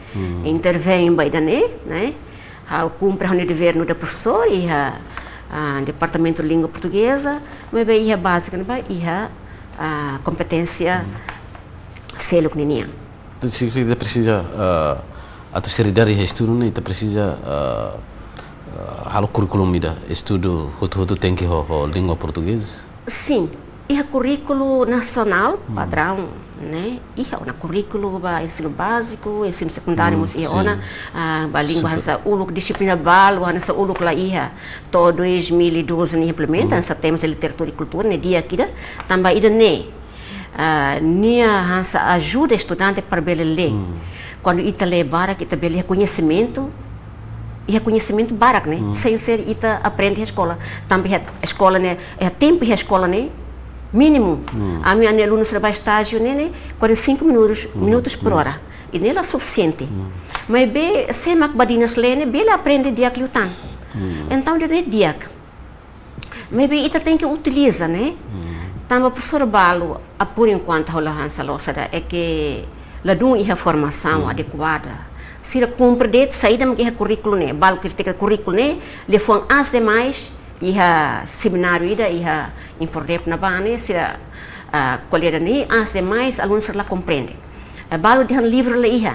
intervein ba ida-ne'e, ne'e? Ha'u kumpre ha'u-nia devér nu'udar profesór iha ah, Departamentu Língua Portugeza, maibé iha báziku ne'ebá iha, ah, kompeténsia seluk ninian. Entaun signifika ita presiza, ah, atu seriedade iha estudu ne'e, ita presiza, ah, ah, halo kurríkulu ida, estudu hotu-hotu tenke ho, ho língua portugeza? Sin, iha kurríkulu nasionál, padraun, ne'e, iha ona kurríkulu ba ensinu báziku, ensinu sekundáriu mós iha ona, ah, ba língua hanesan uluk, dixiplina balu hanesan uluk la iha. To'o dois mil e doze nia implementa, hanesan tema de literatura e cultura, ne'e di'ak ida, tanba ida-ne'e, ah, nia hanesan ajuda estudante para bele lee. Kuandu ita lee barak, ita bele iha koñesimentu, iha koñesimentu barak, ne'e, sein ser ita aprende iha eskola. Tanba iha eskola ne'e, iha tempu iha eskola ne'e mínimu. Ami-nia alunu sira ba estájiu ne'e, ne'e, quarenta e cinco minutos, minutos por hora. I ne'e la sufisiente. Maibé, sé mak badinas lee ne'e, bele aprende di'ak liután. Entaun, ida-ne'e di'ak. Maibé ita tenke utiliza, ne'e? Tanba profesór balu, ah, por enkuantu, ha'u la hanesan loos saida, é que ladún iha formasaun adekuada. Sira kumpre de'it saida mak iha kurríkulu ne'e, balu kritika kurríkulu ne'e, liafuan aas demais, iha semináriu ida, iha Infordep ne'ebá ne'e, sira, ah, ko'alia ida-ne'e, aas demais, alunu sira la komprende. Eh, balu dehan livru la iha.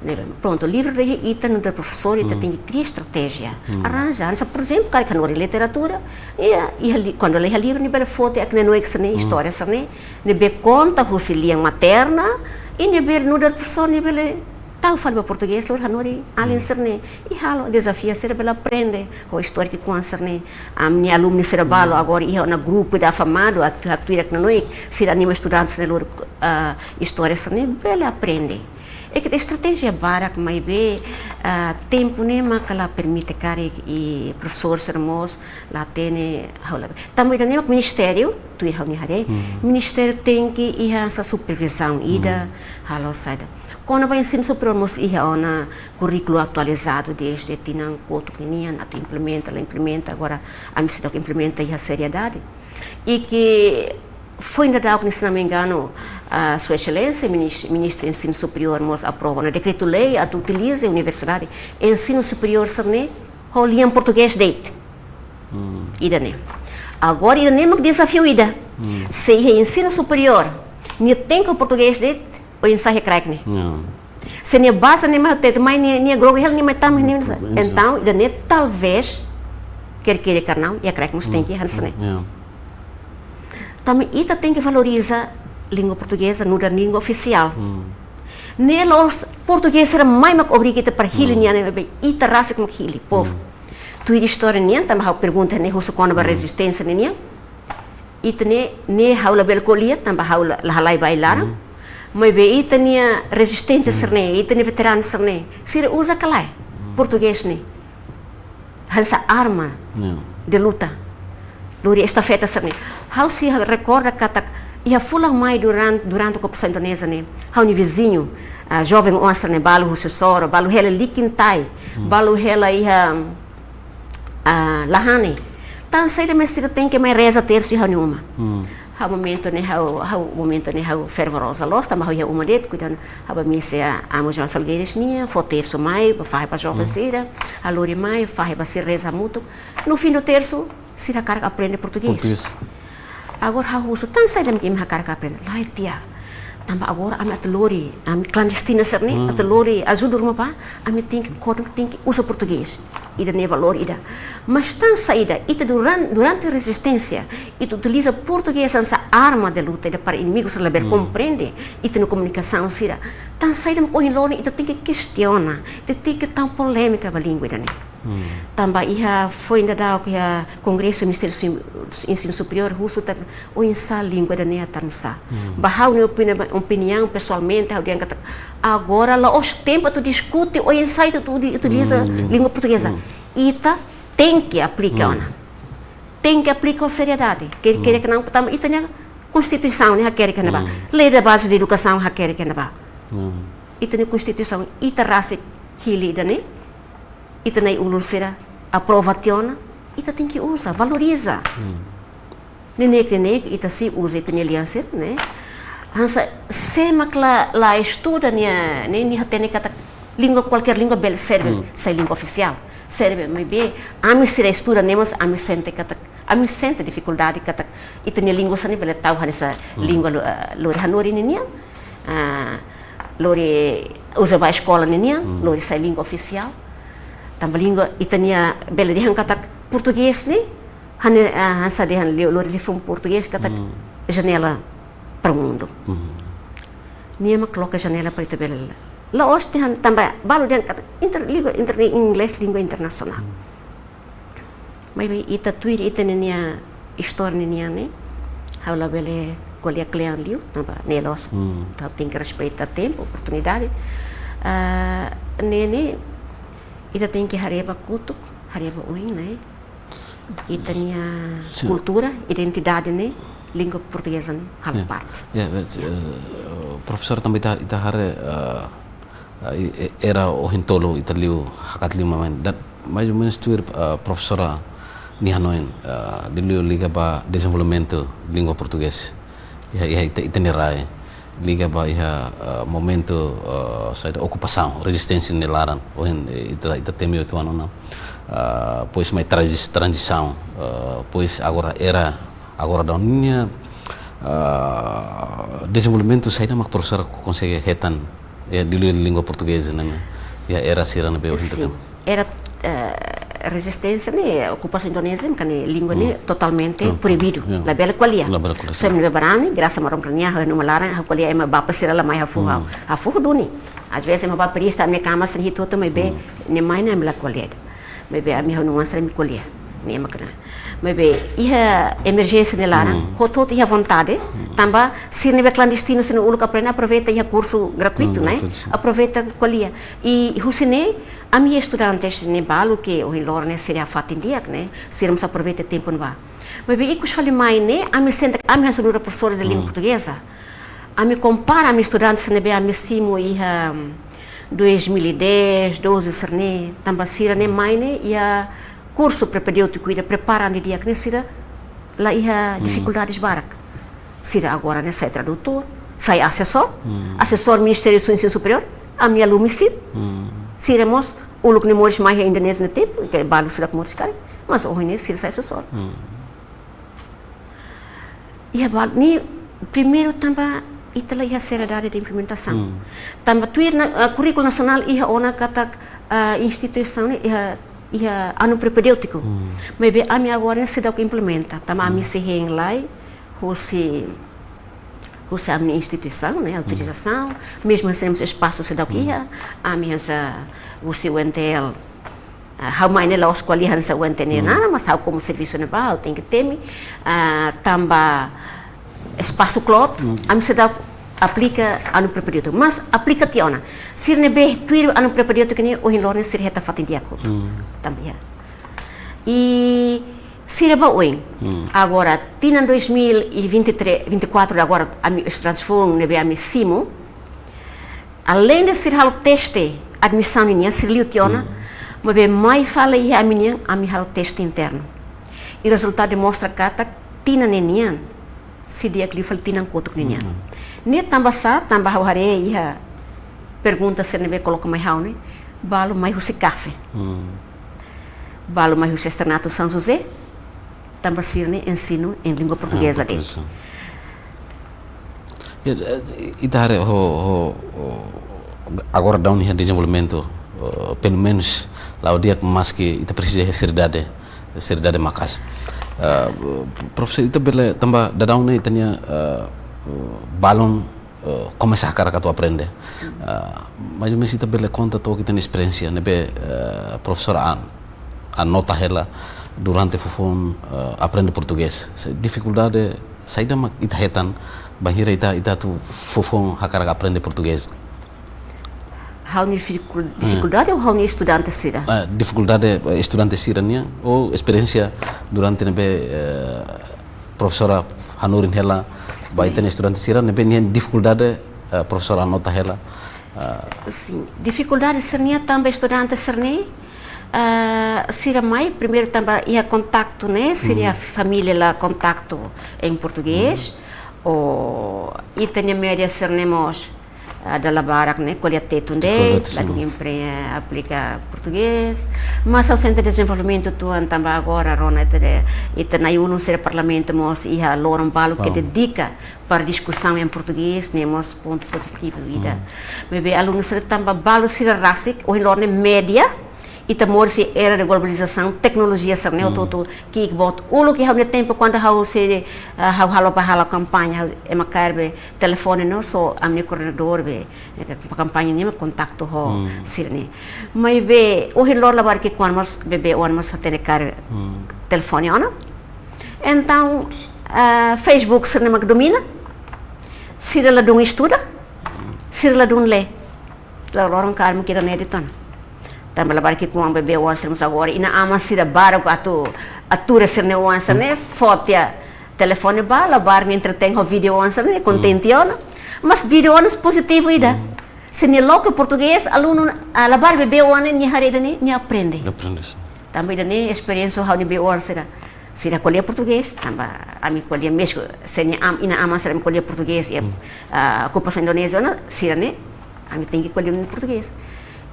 Ne'e, prontu, livru la iha, ita nu'udar profesór, ita tenke kria estratéjia. Arranja, hanesan, por ezemplu, karik hanorin literatura, iha, iha li-, kuandu la iha livru, nia bele foti, ek nenoik sira-ne'e, istória sira-ne'e, ne'ebé konta husi lian materna, i nia bele, nu'udar profesór, nia bele tau fali ba portugés, lori hanorin alin sira-ne'e. I halo, dezafia sira bele aprende ho istória ki'ikoan sira-ne'e. Ami-nia alunu sira balu agora iha ona grupu ida afamadu, atu, atu ida ek nenoik, sira anima estudante sira-ne'e lori, ah, istória sira-ne'e, bele aprende. É que estratéjia barak, maibé, ah, tempu ne'e maka la permite karik i profesór sira mós la hatene, ha'u la. Tanba ida-ne'e mak ministériu, tuir ha'u-nia haree, ministériu tenke iha hanesan supervizaun ida, halo saida. Kona-ba ensinu superiór mós iha ona kurríkulu atualizadu dezde tinan kotuk ninian atu implementa, la implementa, agora ami seidauk implementa iha seriedade. I ke foin daudauk ne'e, se não me engano, ah, Sua Exelénsia, minis-, Ministru Ensinu Superiór mós aprova ona dekretu-lei atu utiliza universidade, ensinu superiór sira-ne'e ho lian portugés de'it. Ida-ne'e. Agora ida-ne'e mak dezafiu ida. Se iha ensinu superiór nia tenke ho portugés de'it, oinsá iha kraik ne'e. Se nia basa ne'e mai hatete mai nia, nia grogu hela nia mai tama ne'e. Entaun, ida-ne'e talvés, quer queira, quer não, iha kraik mós tenke hanesan ne'e. Tanba ita tenke valoriza língua portugeza nu'udar língua ofisiál. Ne'e la'ós portugés sira mai mak obriga ita para hili nia, ne'ebé ita rasik mak hili, povu. Tuir istória nian, tanba ha'u pergunta ne'e husu kona-ba rezisténsia ninian. Ita-nia, ne'e ha'u labele ko'alia, tanba ha'u la, la halai ba ai-laran. Maibé ita-nia rezistente sira-ne'e, ita-nia veteranu sira-ne'e, sira uza ka lae portugés ne'e hanesan arma de luta. Lori estafeta sira-ne'e. Ha'u sei rekorda katak iha fulan mai duran-, durante okupasaun Indonézia ne'e, ha'u-nia viziñu, ah, joven oan sira-ne'e, balu husi Soro, balu hela Liquintay, balu hela iha, ah, Lahane. Tan saida mak sira tenke mai reza tersu iha ha'u-nia uma. Ha'u momentu ne'e ha'u, ha'u momentu ne'e ha'u fervoroza loos, tanba ha'u iha uma de'it, kuidadu, ha'u bá misa iha Amu João Felgueiras nian, fó tersu mai, bá fahe ba joven sira, ha'u lori mai, fahe ba sira reza hamutuk. No fim do terço, sira hakarak aprende portugés. Portugés. Agora ha'u husu, tan saida mak imi hakarak aprende? Lae, tia. Tanba agora ami atu lori, ami klandestina sira-ne'e, atu lori ajuda ruma bá, ami tenke, kodong tenke uza portugés. Ida-ne'e valór ida. Mas tan saida, ita duran-, durante rezisténsia, ita utiliza portugés hanesan arma de luta ida para inimigu sira labele komprende ita-nia komunikasaun sira. Tan saida mak ohin loron ita tenke kestiona, ita tenke tau polémika ba língua ida-ne'e. Tanba iha foin daudauk iha Kongresu Ministériu Sin-, Ensinu Superiór husu tan oinsá língua ida-ne'e atu nusa. Ba ha'u-nia opini-, opiniaun pesoalmente, ha'u dehan katak agora la'ós tempu atu diskute oinsá ita atu di-, utiliza língua portugeza. Ita tenke aplika ona. Tenke aplika ho seriedade. Quer queira, quer não, tanba ita-nia Konstituisaun ne'e hakerek iha ne'ebá. Lei da Base da Educação hakerek iha ne'ebá. Ita-nia Konstituisaun, ita rasik hili ida-ne'e. Ita nai-ulun sira aprova tiha ona, ita tenke uza, valoriza. Neineik, neineik, ita sei uza ita-nia lian sira, ne'e. Hanesan sé mak la, la estuda nia, ne'e, nia hatene katak língua, kualkér língua bele serve, sai língua ofisiál. Serve, maibé ami sira estuda ne'e mós ami sente katak, ami sente difikuldade katak ita-nia língua sira-ne'e bele tau hanesan língua lo-, ah, lori hanorin ninian, ah, lori uza ba eskola ninian, lori sai língua ofisiál. Tanba língua ita-nia bele dehan katak portugés ne'e, hane, ah, hanesan dehan li-, lori liafuan portugés katak janela para o mundo. Nia mak loke janela para ita bele. La'ós dehan tanba balu dehan katak inter-, língua inter-, inglés língua internasionál. Maibé ita tuir ita-nia istória ninian ne'e, ha'u labele ko'alia kle'an liu, tanba ne'e loos. Ha'u tenke respeita tempu, oportunidade. Ah, ne'e ne'e, ita tenke haree ba kotuk, haree ba oin, ne'e. Ita-nia kultura, identidade ne'e, língua portugeza ne'e halo parte. Ya, ya, eh, profesora tanba ita, ita haree, eh, eh, i-, e-, era ohin tolu ita liu hakat liu mai. Dan mais ou menus tuir, eh, profesora nia hanoin, eh, liuliu liga ba dezenvolvimentu língua portugés. Iha, iha ita, ita-nia rai. Liga ba iha, eh, momentu, eh, saida, okupasaun, rezisténsia nia laran. Ohin, eh, ita, ita temi oituan ona. Eh, depois mai tranzi-, tranzisaun. Eh, depois agora era, agora daudaun ninia, eh, dezenvolvimentu saida mak profesora konsege hetan, eh, liuliu língua portugeza ne'e, iha era sira ne'ebé ohin ita temi. Sin. Era, eh, rezisténsia ne'e, okupasaun Indonézia, ne'e língua ne'e totalmente proibidu. Ya. Labele ko'alia. Labele ko'alia. Só ne'ebé barani, grasa Maromak nia, ha'u iha uma laran, ha'u ko'alia ema bapa sira la mai hafoho, hafoho duni. Às vezes ema bá presta, ami-nia kama sira hitu hotu maibé, nia mai ne'e ami la ko'alia. Maibé ami ha'u-nia oan sira ami ko'alia. Ne'e ema kena. Maibé iha emerjénsia nia laran, hotu-hotu iha vontade, tanba sira ne'ebé klandestinu sira-nia uluk aprende, aproveita iha kursu gratuitu, ne'e? Gratuitu, sin. Aproveita ko'alia. I husi ne'e, ami iha estudantes ne'e balu ke ohin loron ne'e sira iha fatin di'ak, ne'e, sira mós aproveita tempu ne'ebá. Maibé ikus fali mai ne'e, ami sente, ami hanesan nu'udar profesores de língua portuguesa. Ami kompara ami estudantes ne'ebé ami simu iha dois mil e dez, doze sira-ne'e, tanba sira-ne'e mai ne'e iha kursu propedêutiku ida prepara an didi'ak ne'e sira la iha difikuldades barak. Sira agora ne'e sai tradutór, sai asesór, asesór Ministériu Ensinu Superiór, ami alumni sira. Sira mós uluk ne'e moris mai iha Indonézia nia tempu, ke balu sira moris karik, mas ohin ne'e sira sai asesór. Iha balu ne'e primeiru tanba ita la iha seriedade de implementasaun. Tanba tuir na, eh, kurríkulu nasionál iha ona katak, eh, instituisaun ne'e iha, iha anu propedêutiku. Maibé ami agora ne'e seidauk implementa, tanba ami sei hein lai, husi, husi ami-nia instituisaun, ne'e, autorizasaun, mezmu hanesan ne'e mós espasu seidauk iha, ami hanesan husi U N T L, ah, ha'u mai ne'e la'ós ko'alia hanesan U N T L nian, mas ha'u komu servisu ne'ebá, ha'u tenke temi, ah, tanba espasu kloot, ami seidauk aplika anu propedêutiku. Mas aplika tiha ona. Sira ne'ebé tuir anu propedêutiku ne'e ohin loron ne'e sira hetan fatin di'ak hotu. Tanba iha. I sira bá oin. Agora, tinan dois mil e vinte e três, vinte e quatro agora, ami estudantes foun ne'ebé ami simu. Aleinde sira halo teste admisaun ninian, sira liu tiha ona, maibé mai fali iha ami-nian, ami halo teste internu. I rezultadu demonstra katak tinan ne'e nian, sira di'ak liu fali tinan kotuk ninian. Ne'e tanba sá, tanba ha'u haree iha pergunta sira ne'ebé koloka mai ha'u ne'e, balu mai husi CAFE. Balu mai husi Externato São José, tanba sira-nia ensinu em língua portugeza de'it. Ya, eh, ita haree ho, ho, ho, agora daudaun iha dezenvolvimentu, eh, pelumenus la'o di'ak maski ita presiza iha seriedade, seriedade maka'as. Eh, profesór, ita bele tanba daudaun ne'e ita-nia, eh, balun, eh, komesa hakarak atu aprende. Eh, mais ou menus ita bele konta took ita-nia esperiénsia ne'ebé, eh, profesór an, anota hela durante foufoun, eh, aprende portugés. Se difikuldade saida mak ita hetan bainhira ita, ita atu foufoun hakarak aprende portugés? Ha'u-nia difiku-, difikuldade ou ha'u-nia estudante sira? Eh, difikuldade, eh, estudante sira-nian, ou esperiénsia durante ne'ebé, eh, profesora hanorin hela ba ita-nia estudante sira ne'ebé nia difikuldade, eh, profesora anota hela. Eh, sin, difikuldade sira-nian tanba estudante sira-ne'e, eh, sira mai, primeiru tanba iha kontaktu ne'e, sira-nia família la kontaktu em portugés, ou ita-nia média sira-ne'e mós, ah, dala barak ne'e ko'alia Tetun de'it, ladún empre-, aplika portugés. Mas ha'u sente dezenvolvimentu tuan tanba agora rona ita de, ita na'in-ulun sira parlamentu mós iha loron balu ke dedika para diskusaun em portugés, ne'e mós pontu pozitivu ida. Maibé alunu sira tanba balu sira rasik, ohin loron ne'e média, ita moris iha era de globalizasaun, teknolojia sira-ne'e hotu-hotu ki'ik boot. Uluk iha ha'u-nia tempu kuandu ha'u sei, ah, ha'u halo ba halo kampaña, ha'u ema kaer be telefone no, só ami-nia koordenadór be, eh, kampaña nian mak kontaktu ho sira-ne'e. Maibé ohin loron labarik ki'ik-oan mós, bebé-oan mós hatene kaer telefone ona. Entaun, ah, Facebook sira-ne'e mak domina. Sira ladún estuda, sira ladún lee. Loroloron kaer mak ida-ne'e de'it ona. Tanba labarik ki'ik-oan bebé-oan sira mós agora, inan-aman sira barak atu, atu sira-nia oan sira-ne'e fó tiha telefone ba, labarik ne'e entretein ho vídeo oan sira-ne'e, kontente ona. Mas vídeo oan pozitivu ida. Se nia loke portugés, alunu, ah, labarik bebé-oan ne'e nia haree ida-ne'e, nia aprende. Aprende, sin. Tanba ida-ne'e esperiénsia ha'u-nia bebé-oan sira. Sira ko'alia portugés, tanba ami ko'alia mezmu, se nia am-, inan-aman sira ami ko'alia portugés, iha, ah, okupasaun Indonézia ona, sira-ne'e, ami tenke ko'alia portugés.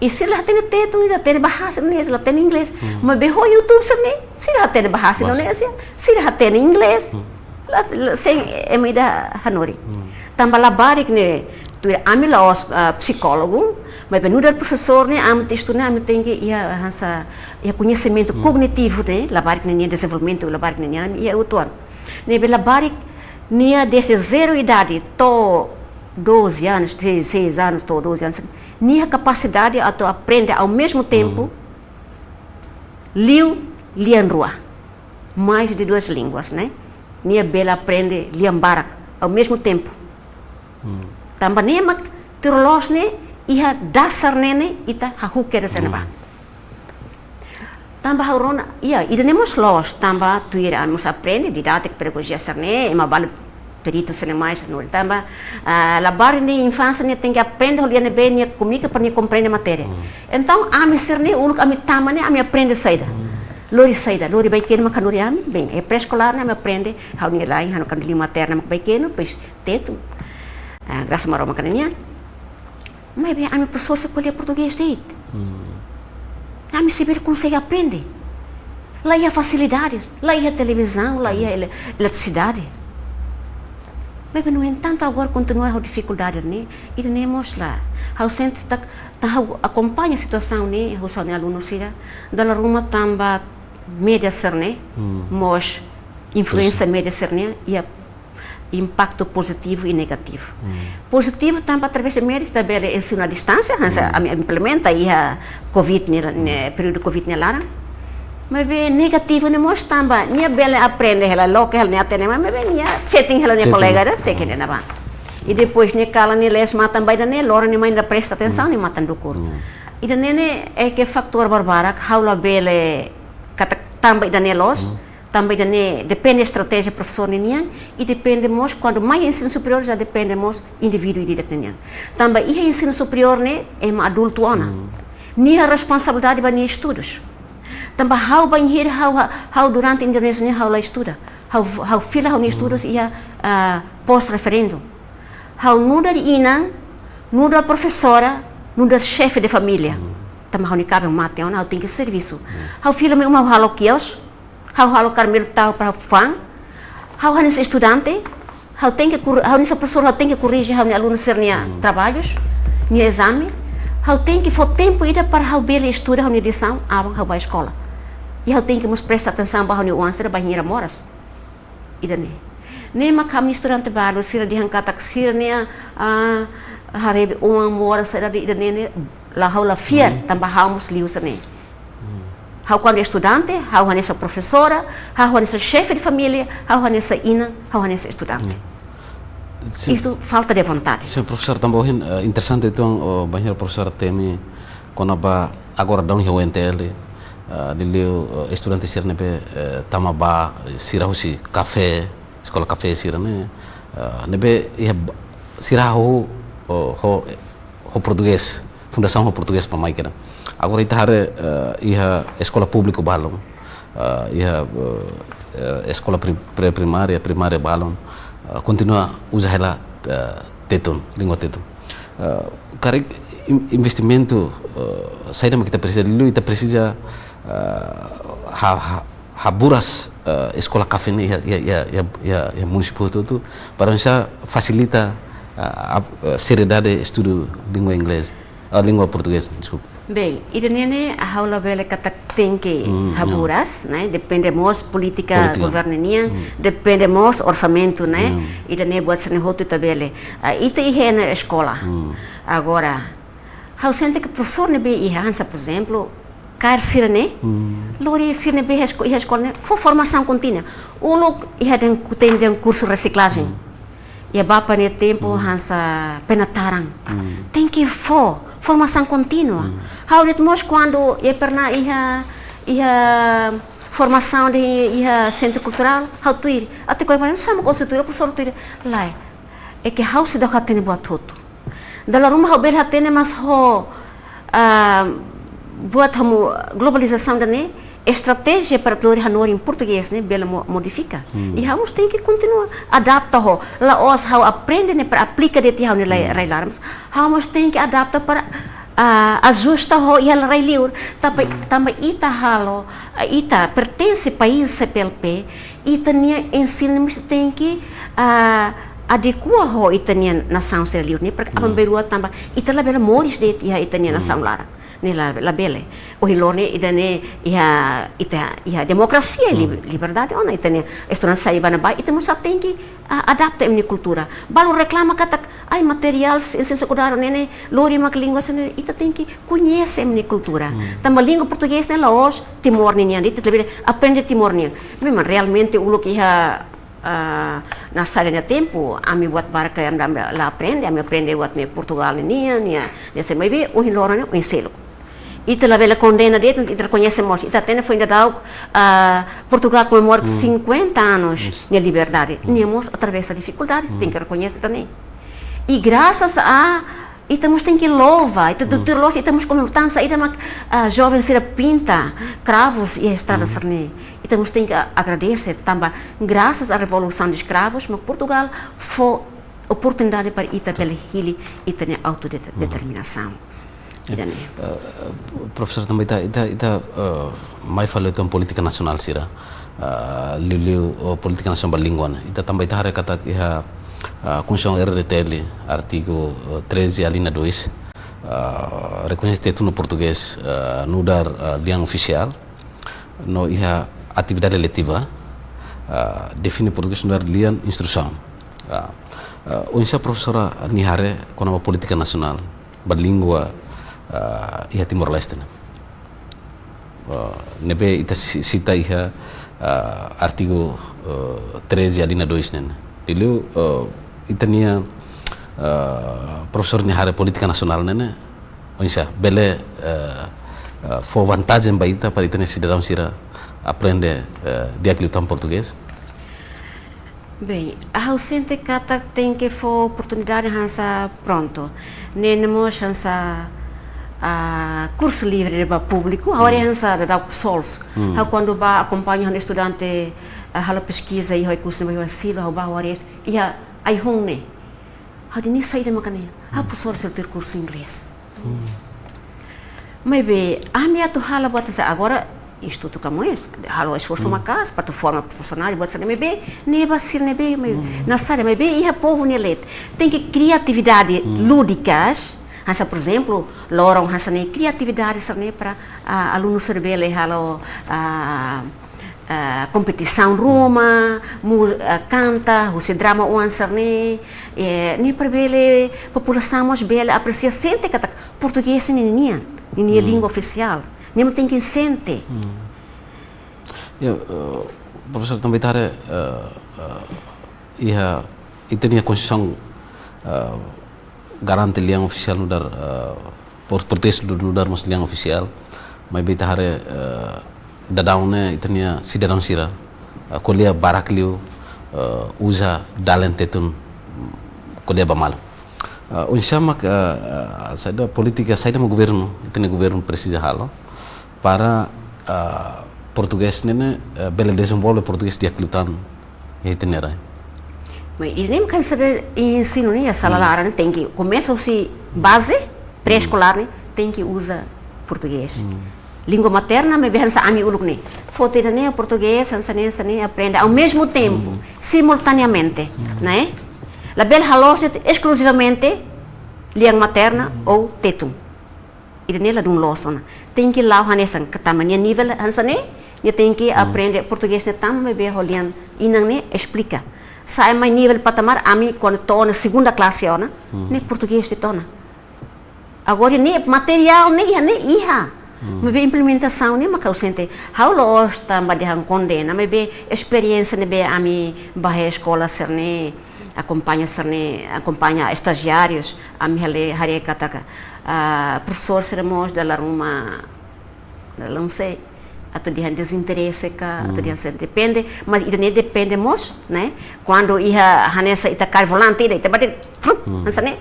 I sira la hatene Tetun, la hatene bahasa Indonézia, la hatene inglés. Maibé ho YouTube sira-ne'e, sira hatene bahasa Indonézia, sira hatene inglés. La, la, sein ema ida hanorin. Tanba labarik ne'e, tuir ami la'ós, ah, psikólogu, maibé nu'udar profesór ne'e, ami atu estuda ne'e, ami tenke iha hanesan, iha koñesimentu kognitivu ne'e, labarik ne'e nia dezenvolvimentu, labarik ne'e nia, iha uitoan. Ne'ebé labarik nia dezde zero idade to'o doze anos, seis, seis anos to'o doze anos, nia kapasidade atu aprende ao mesmo tempo liu lian rua, mais de duas línguas, ne'e? Nia bele aprende lian barak ao mesmo tempo. Tanba ne'e mak tuir loos ne'e iha dasar ne'e ne'e ita hahú kedas iha ne'ebá. Tanba ha'u rona, iha, ida-ne'e mós loos, tanba tuir ami mós aprende didátika, pedagojia sira-ne'e, ema balu peritu sira-ne'e mais no tanba, ah, labarik ne'e infánsia ne'e tenke aprende ho lia ne'ebé nia komunika para nia komprende matéria. Entaun ami sira-ne'e, uluk ami tama ne'e, ami aprende saida. Lori saida, lori baikenu mak hanorin ami, bem, iha pré-eskolár ne'e ami aprende, ha'u-nia la'en, ha'u-nia lian materna mak baikenu, depois Tetun. Ah, grasa Maromak nian. Maibé ami profesór sei ko'alia portugés de'it. Ami sei bele konsege aprende. La iha fasilidades, la iha televizaun, la iha ele-, eletrisidade. Maibé, no entantu, agora kontinua ho difikuldade ne'e, ida-ne'e mós la. Ha'u sente tak, tan ha'u akompaña situasaun ne'e, husi ha'u-nia alunu sira, dala ruma tanba média sira-ne'e, mós influénsia média sira-ne'e, iha impaktu pozitivu i negativu. Pozitivu tanba através de média ita bele ensinu à distánsia, hanesan ami implementa iha covid ne'e, ne'e, períodu covid nia laran. Maibé negativu ne'e mós tanba nia bele aprende hela, loke hela nia hatene, maibé nia chatting hela nia kolega ida, teke nia ne'ebá. I depois nia kalan nia lees matan ba ida-ne'e, loron nia mai la presta atensaun, nia matan dukur. Ida-ne'e ne'e é ke fatór barbarak, ha'u labele katak tanba ida-ne'e loos, tanba ida-ne'e depende estratéjia profesór ninian, i depende mós, kuandu mai ensinu superiór, já depende mós indivíduu ida-idak ninian. Tanba iha ensinu superiór ne'e, ema adultu ona. Nia responsabilidade ba nia estudus. Tanba ha'u bainhira, ha'u, ha'u durante Indonézia ne'e ha'u la estuda. Ha'u, ha'u fila ha'u-nia estudus iha, ah, pós-referendu. Ha'u nu'udar inan, nu'udar profesora, nu'udar xefe de família. Tanba ha'u-nia kaben mate ona, ha'u tenke servisu. Ha'u fila mai uma ha'u halo kios, ha'u halo karamelu tau para fa'an. Ha'u hanesan estudante, ha'u tenke kor-, ha'u hanesan profesór, ha'u tenke korrije ha'u-nia alunu sira-nia trabalhus, nia ezame. Ha'u tenke fó tempu ida para ha'u bele estuda ha'u-nia lisaun, aban ha'u bá eskola. I ha'u tenke mós presta atensaun ba ha'u-nia oan sira bainhira moras. Ida-ne'e. Ne'e mak ami estudante balu sira dehan katak sira-nia, ah, haree be oan moras sira de'it, ida-ne'e ne'e la, ha'u la fiar, tanba ha'u mós liu hanesan ne'e. Ha'u kuandu estudante, ha'u hanesan profesora, ha'u hanesan xefe de família, ha'u hanesan inan, ha'u hanesan estudante. Sin. Isto falta de vontade. Sin, profesór, tanba ohin, eh, interesante, entaun, oh, bainhira profesór temi kona-ba agora daudaun iha U N T L, ah, liuliu, eh, estudante sira ne'ebé, eh, tama ba, eh, sira husi kafé, eskola kafé sira-ne'e, ah, ne'ebé iha ba-, sira hahú, oh, ho, ho portugés, fundasaun ho portugés ba mai kedan. Agora ita haree, eh, iha eskola públiku balun, eh, iha, eh, eh, eskola pri-, pré-primária, primária balun, eh, kontinua uza hela, eh, Tetun, língua Tetun. Eh, karik in-, investimentu, eh, saida mak ita presiza, liuliu ita presiza, eh, ha-, ha-, haburas, eh, eskola kafé ne'e iha, iha, iha, iha, iha, iha munisípiu hotu-hotu, para bisa fasilita, eh, ap-, eh, seriedade estudu língua inglés, eh, língua portugés, deskulpa. Bem, ida-ne'e ne'e ha'u labele katak tenke, hmm, ya, haburas, ne'e? Depende mós polítika, polítika, governu nian, hmm, depende mós orsamentu, ne'e? Ya. Ida-ne'e buat sira-ne'e hotu ita bele. Ah, ita iha ona eskola. Hmm. Agora, ha'u sente ke profesór ne'ebé iha hanesan, por ezemplu, kaer sira-ne'e, hmm, lori sira ne'ebé iha esko-, iha eskola ne'e, fó formasaun kontínua. Uluk iha dehan ku-, tenke dehan kursu resiklajen. Hmm. Iha bapa nia tempu, hmm, hanesan penataran. Hmm. Tenke fó formasaun kontínua. Hmm. Ha'u dehan mós kuandu iha pernah iha, iha formasaun de'it iha sentru kulturál, ha'u tuir. Até ko'alia, "Saida mak ó sei tuir, profesór tuir?" Lae, é ke ha'u seidauk hatene buat hotu. Dala ruma ha'u bele hatene, mas ho, ah, buat hamu globalizasaun ida-ne'e, estratéjia para lori hanorin portugés ne'e bele mo-, modifika. Hmm. I ha'u mós tenke kontinua adapta ho. La'ós ha'u aprende ne'e para aplika de'it iha ha'u-nia rai, hmm, rai-laran, mas ha'u mós tenke adapta para, ah, ajusta ho iha rai liur. Tanba, hmm, tanba ita halo, ah, ita pertense país C P L P, ita-nia ensinu mós tenke, ah, adekua ho ita-nia nasaun sira liur ne'e, para, hmm, aban-bainrua tanba ita labele moris de'it iha ita-nia, hmm, nasaun laran. Ne'e la, labele. Ohin loron ne'e ita-nia, iha, ita, iha demokrasia, hmm, lib-, liberdade, ona ita-nia estudante sai bá ne'ebá, ita mós tenke, ah, adapta ema nia kultura. Balu reklama katak, ai, materiál ensinu sekundáriu ne'e, ne'e, lori mak língua sira-ne'e, ita tenke koñese ema nia kultura. Hmm. Tanba língua portugés ne'e la'ós Timor ninian, ita labele aprende Timor nian. Memang realmente uluk iha, ah, Narsada nia tempu, ami buat barak ke ami la aprende, ami aprende buat mai Portugál ninian, nia, nia sei, maibé ohin loron ne'e oin seluk. Ita labele kondena de'it, ita rekoñese mós. Ita hatene foin daudauk, ah, Portugál komemora, hmm, cinquenta anos, isso, nia liberdade. Hmm. Nia mós atravesa difikuldades, hmm, tenke rekoñese também. I grasas a Ita mós tenke louva, ita, hmm, tuir loos, ita mós komemora, saida mak, ah, joven sira pinta kravus iha estrada, hmm, sira-ne'e. Ita mós tenke a-, agradese, tanba grasas a revolusaun de eskravus, mak Portugál fó oportunidade para ita bele hili ita-nia autodeterminasaun. Hmm. Ida-ne'e. Eh, eh, profesór, tanba ita, ita, ita, eh, mai fali tan polítika nasionál sira. Ah, liuliu, oh, polítika nasionál ba língua ne'e. Ita tanba ita haree katak iha, ah, Konstituisaun R D T L, artigu, eh, treze, alínea dois, ah, rekoñese Tetun no portugés, ah, nu'udar, ah, lian ofisiál, no iha atividade letiva, ah, define portugés nu'udar lian instrusaun. Ah, ah, oinsá profesora nia haree kona-ba polítika nasionál ba língua, ah, iha Timor-Leste ne'e? Ah, ne'ebé ita si-, sita iha, ah, artigu, eh, treze, alínea dois ne'e. Liuliu, eh, ita-nia, eh, profesór nia haree polítika nasionál ne'e, oinsá, bele, eh, eh, fó vantajen ba ita para ita-nia sidadaun sira aprende, eh, di'ak liután portugés? Bem, ha'u sente katak tenke fó oportunidade hanesan, prontu. Ne'e mós hanesan, ah, kursu livre ba públiku, ha'u haree, hmm, hanesan daudauk SOLS. Hmm. Ha'u kuandu bá akompaña ha'u-nia estudante, ah, halo peskiza iha kursu ne'ebé iha Silo, ha'u bá, ha'u haree iha ai-hun ne'e. Ha'u dehan ne'e saida mak ne'e? Ah, hmm, profesór sira tuir kursu inglés. Hmm. Maibé, ami atu halo buat hanesan agora, Institutu Camões, halo esforsu, hmm, maka'as, para atu forma profisionál, buat hanesan ne'e, maibé, ne'e ba sira ne'ebé, mai, hmm, nasaun, maibé, iha povu nia leet. Tenke kriatividade, hmm, lúdikas, hanesan, por ezemplu, loron hanesan ne'e, kriatividade hanesan ne'e para, ah, alunu sira bele halo, ah, ah, kompetisaun ruma, mu-, ah, kanta, husi drama oan sira-ne'e, eh, ne'e para bele populasaun mós bele apresia, sente katak portugés ne'e nian, ninia, hmm, língua ofisiál, ne'e mós tenke sente. Hmm. Ya, eh, profesór, tanba ita haree, eh, eh, iha, ita-nia Konstituisaun, eh, garante lian ofisiál nu'udar, eh, por-, portugés nu'udar mós lian ofisiál. Maibé ita haree, eh, daudaun ne'e ita-nia sidadaun sira, eh, ko'alia barak liu, eh, uza dalen Tetun, mm, ko'alia ba malu. Eh, oinsá mak, eh, eh, saida polítika, saida mak governu, ita-nia governu presiza halo para, eh, portugés ne'e, eh, bele dezenvolve portugés di'ak liután iha ita-nia rai. Mas ida-ne'e kan sira ensinu ne'e, iha sala laran ne'e tenke komesa husi baze, pré-eskolár ne'e, tenke uza portugés. Língua materna, maibé hanesan ami uluk ne'e. Foti ida-ne'e portugés, hanesan ne'e, hanesan ne'e, aprende. Ao mesmo tempo, simultaneamente, ne'e? Labele halo se eskluzivamente lian materna ou tetun. Ida-ne'e ladún loos ona. Tenke la'o hanesan, katak nia nivel hanesan ne'e, nia tenke aprende portugés ne'e tanba maibé ho lian inan ne'e esplika. Sa'e mai nivel patamar, ami kuandu to'o ona segunda klase ona, ne'e portugés de'it ona. Agora ne'e materiál ne'e iha, ne'e iha. Maibé implementasaun ne'e mak ha'u sente. Ha'u la'ós tanba dehan kondena, maibé esperiénsia ne'ebé ami bá iha eskola sira-ne'e, akompaña sira-ne'e, akompaña estajiárius, ami haree, haree katak, ah, profesór sira mós dala ruma, dala ruma sei, atu dehan dezinterese ka, atu dehan sei depende, mas ida-ne'e depende mós, ne'e? Kuandu iha hanesan ita kaer volante ida, ita bati, trup, hanesan ne'e.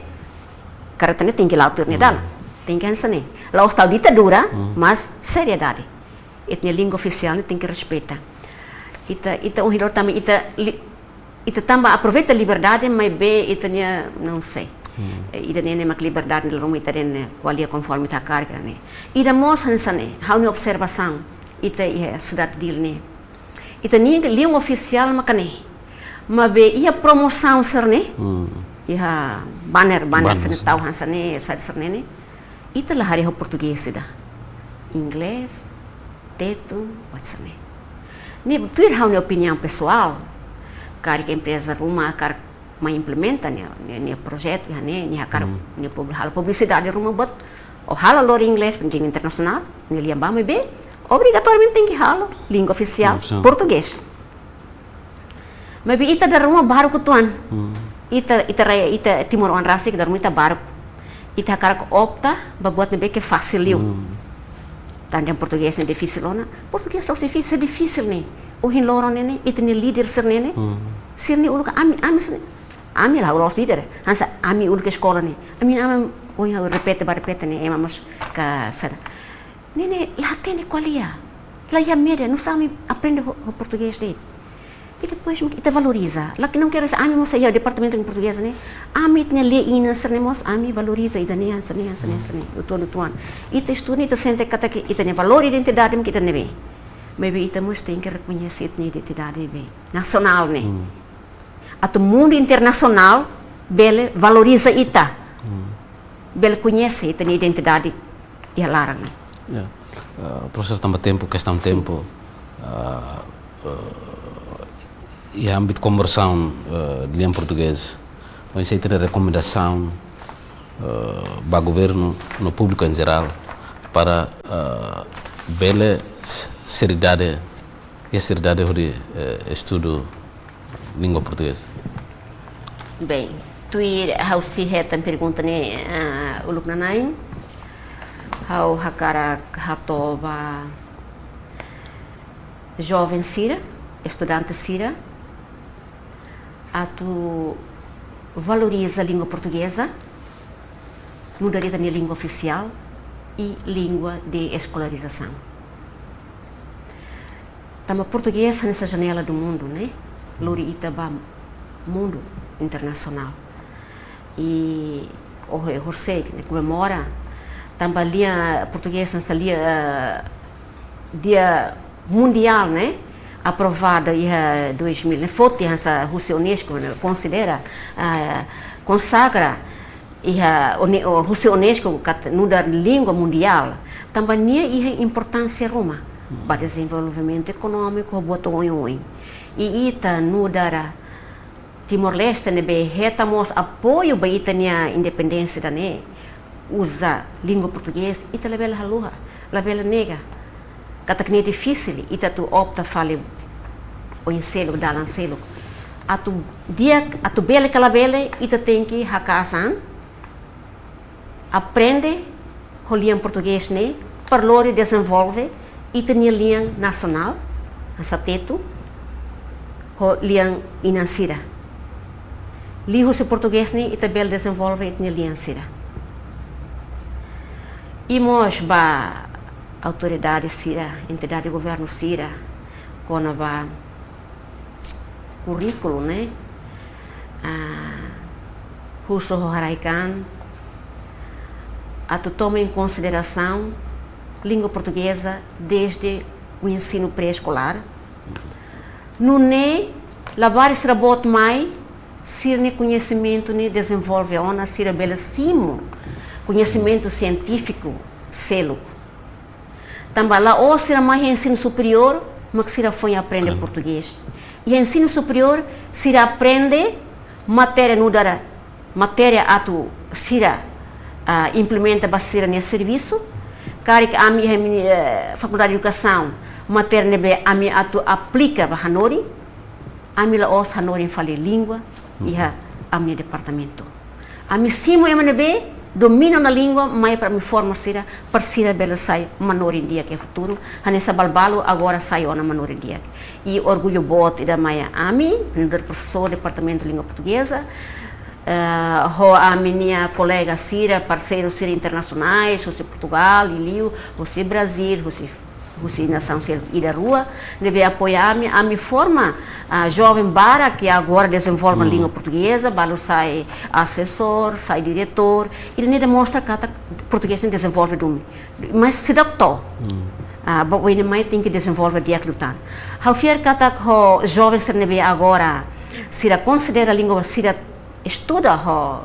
Kareta ne'e tenke la'o tuir nia dalan. Tenke hanesan ne'e. La'ós tau ditadura, mas seriedade. Ita-nia língua ofisiál ne'e tenke respeita. Ita, ita ohin loron tanba ita li-, ita tanba aproveita liberdade, maibé ita-nia, não sei. Eh, ida-ne'e ne'e mak liberdade dala ruma ita dehan ne'e, ko'alia konforme ita hakarak ne'e. Ida mós hanesan ne'e, ha'u-nia observasaun, ita iha sidade Dili ne'e. Ita-nia língua ofisiál maka ne'e. Maibé iha promosaun sira-ne'e, iha banner, banner sira-ne'e, tau hanesan ne'e, saida sira-ne'e ne'e. Ita la haree ho portugés ida. Inglés, tetun, hanesan ne'e. Ne'e tuir ha'u-nia opiniaun pesoál, karik empreza ruma, karik mai implementa nia, nia, nia projetu, iha ne'e, nia hakarak, nia pub-, halo publisidade ruma buat, ou halo lori inglés, penting internasionál, nia lian bá maibé, obrigatoriamente tenke halo língua ofisiál, portugés. Maibé ita dala ruma baruk uitoan. Ita, ita rai, ita timoroan rasik dala ruma ita baruk. Ita hakarak opta ba buat ne'ebé ke fasil liu. Tanba portugés ne'e difisil ona. Portugés la'ós difisil, difisil ne'e. Ohin loron ne'e, ita-nia líder sira-ne'e. Sira-ne'e uluk ami, ami sira-ne'e. Ami la la'ós líder. Hanesan ami uluk eskola ne'e. Ami, ami, ohin ha'u repete, ba repete ne'e, ema mós ka sira. Ne'e, ne'e, la hatene ko'alia. La iha média, nusá ami aprende ho, ho portugés de'it. I depois ita valoriza. Lae, não quer dizer, ami mós iha departamentu portugés ne'e. Ami ita-nia lian inan sira-ne'e mós, ami valoriza ida-ne'e, hanesan ne'e, hanesan ne'e, hanesan ne'e. Uitoan, uitoan. Ita estuda, ita sente katak ita-nia valór, identidade, mak ita-nia be. Maibé ita mós tenke rekoñese ita-nia identidade be. Nasionál ne'e. Atu mundu internasionál bele valoriza ita. Bele koñese ita-nia identidade iha laran ne'e. Ya. Eh, profesór, tanba tempu, kestaun tempu, eh, eh, iha ámbitu konversaun, eh, lian portugés, oinsá ita-nia rekomendasaun, eh, ba governu no públiku em geral para, eh, bele s-, seriedade, iha seriedade hodi, eh, estudu língua portugés? Bem, tuir ha'u sei hetan pergunta ne'e, ah, uluk nanain, ha'u hakarak hato'o ba joven sira, estudante sira, atu valoriza língua portugeza, nu'udar ita-nia língua ofisiál i língua de eskolarizasaun. Tanba portugés hanesan janela do mundo, ne'e? Lori ita ba mundu internasionál. I ohin, ohin sei, ne'e, komemora, tanba lian portugés hanesan lian, eh, dia mundiál, ne'e? Aprovada iha dois mil, ne'e? Foti hanesan husi UNESCO, ne'e? Konsidera, eh, konsagra iha Une-, o, husi UNESCO katak nu'udar língua mundiál, tanba nia iha importánsia ruma ba dezenvolvimentu ekonómiku, buat oioin. I ita nu'udar Timor-Leste ne'ebé hetan mós apoiu ba ita-nia independénsia ida-ne'e, uza língua portugés, ita labele haluha, labele nega. Katak ne'e difisil, ita atu opta fali oin seluk, dalan seluk. Atu di'ak, atu bele ka labele, ita tenke haka'as an, aprende ho lian portugés ne'e, para lori dezenvolve ita-nia lian nasionál, hanesan tetun, ho lian inan sira. Liuhusi portugés ne'e, ita bele dezenvolve ita-nia lian sira. I mós ba autoridade sira, entidade governu sira, kona-ba kurríkulu, ne'e? Ah, husu ho haraik an atu toma em consideração língua portuguesa desde o ensino pré-escolar. Nune'e labarik sira boot mai, sira-nia koñesimentu ne'e dezenvolve ona, sira bele simu koñesimentu sientífiku seluk. Tanba la'ós sira mai ensinu superiór mak sira foin aprende portugés. Iha ensinu superiór sira aprende matéria nu'udar matéria atu sira, ah, implementa ba sira-nia servisu. Karik ami iha ami, eh, Fakuldade Edukasaun, matéria ne'ebé ami atu aplika ba hanorin, ami la'ós hanorin fali língua iha ami-nia departamentu. Ami simu ema ne'ebé domina ona língua mai para ami forma sira, para sira bele sai manorin di'ak iha futuru, hanesan balu-balu agora sai ona manorin di'ak. I orgullu boot ida mai ami, nu'udar profesór Departamentu Língua Portugeza, eh, ho ami-nia kolega sira, parseiru sira internasionais, husi Portugal, liuliu, husi Brazil, husi, husi nasaun sira ida rua, ne'ebé apoia ami, ami forma, ah, joven barak ke agora dezenvolve língua portugeza, balu sai asesór, sai diretór, i ne'e demonstra katak portugés ne'e dezenvolve duni. Mas seidauk to'o. Ah, ba oin mai tenke dezenvolve di'ak liután. Ha'u fiar katak ho joven sira ne'ebé agora sira konsidera língua, sira estuda ho,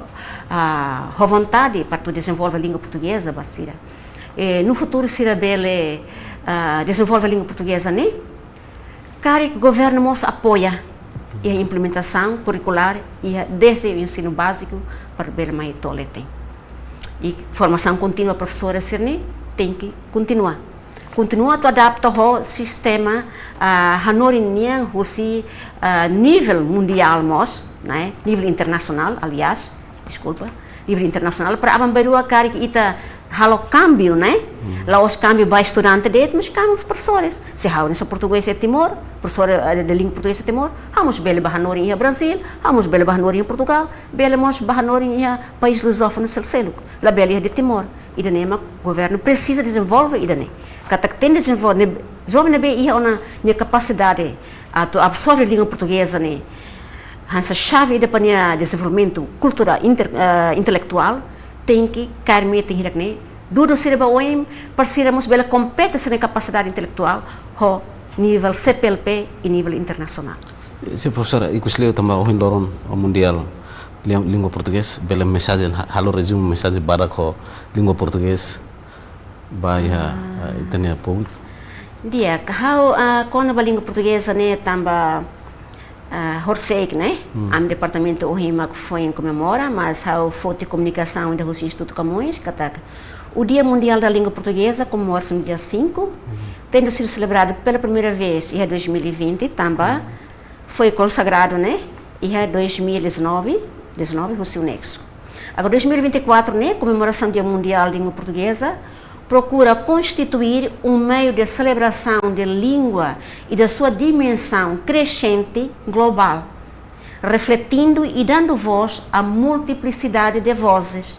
ah, ho vontade para atu dezenvolve língua portugeza ba sira. E no futuru sira bele, ah, dezenvolve língua portugeza ne'e. Karik governu mós apoia iha implementasaun kurrikulár iha desde o ensino básiku para bele mai to'o leten. I formasaun kontínua profesór sira-ne'e tenke kontinua. Kontinua atu adapta ho sistema, ah, hanorin nian husi, ah, nivel mundiál mós, ne'e, nivel internasionál, aliás, deskulpa, nivel internasionál, para aban-bainrua karik ita halo kámbiu, ne'e? La'ós kámbiu ba estudante de'it, mas kámbiu profesores. Se ha'u hanesan portugés iha Timor, profesór, eh, de língua portugeza iha Timor, ha'u mós bele ba hanorin iha Brazil, ha'u mós bele ba hanorin iha Portugal, bele mós ba hanorin iha país lusófonu sel-seluk, labele iha de Timor. Ida-ne'e mak governu presiza dezenvolve ida-ne'e. Katak tenke dezenvolve, ne'e, joven ne'ebé iha ona nia kapasidade atu absorve língua portugeza ne'e hanesan xave ida ba nia dezenvolvimentu kulturál, inter-, eh, intelektuál, tenke kaer metin hirak-ne'e, dudu sira ba oin, para sira mós bele kompete sira-nia kapasidade intelektuál ho nivel C P L P i nivel internasionál. Sin, profesora, ikus liu tanba ohin loron mundiál lia-, língua portugés, bele mensajen, ha-, halo rezumu mensajen badak ho língua portugés ba iha, ah, ita-nia públiku. Di'ak, ha'u, ah, kona-ba língua portugeza ne'e tanba, ah, horiseik, ne'e? Ami departamentu ohin mak foin komemora, mas ha'u foti komunikasaun ida husi Institutu Camões, katak o Dia Mundial da Língua Portuguesa comemora-se no dia cinco, tendo sido celebrado pela primeira vez iha dois mil e vinte, tanba foi consagrado, ne'e, iha dois mil e dezanove, dezanove, husi UNESCO. Agora, dois mil e vinte e quatro, ne'e, komemorasaun Dia Mundial da Língua Portuguesa, procura constituir um meio de celebração de língua e da sua dimensão crescente global, refletindo e dando voz à multiplicidade de vozes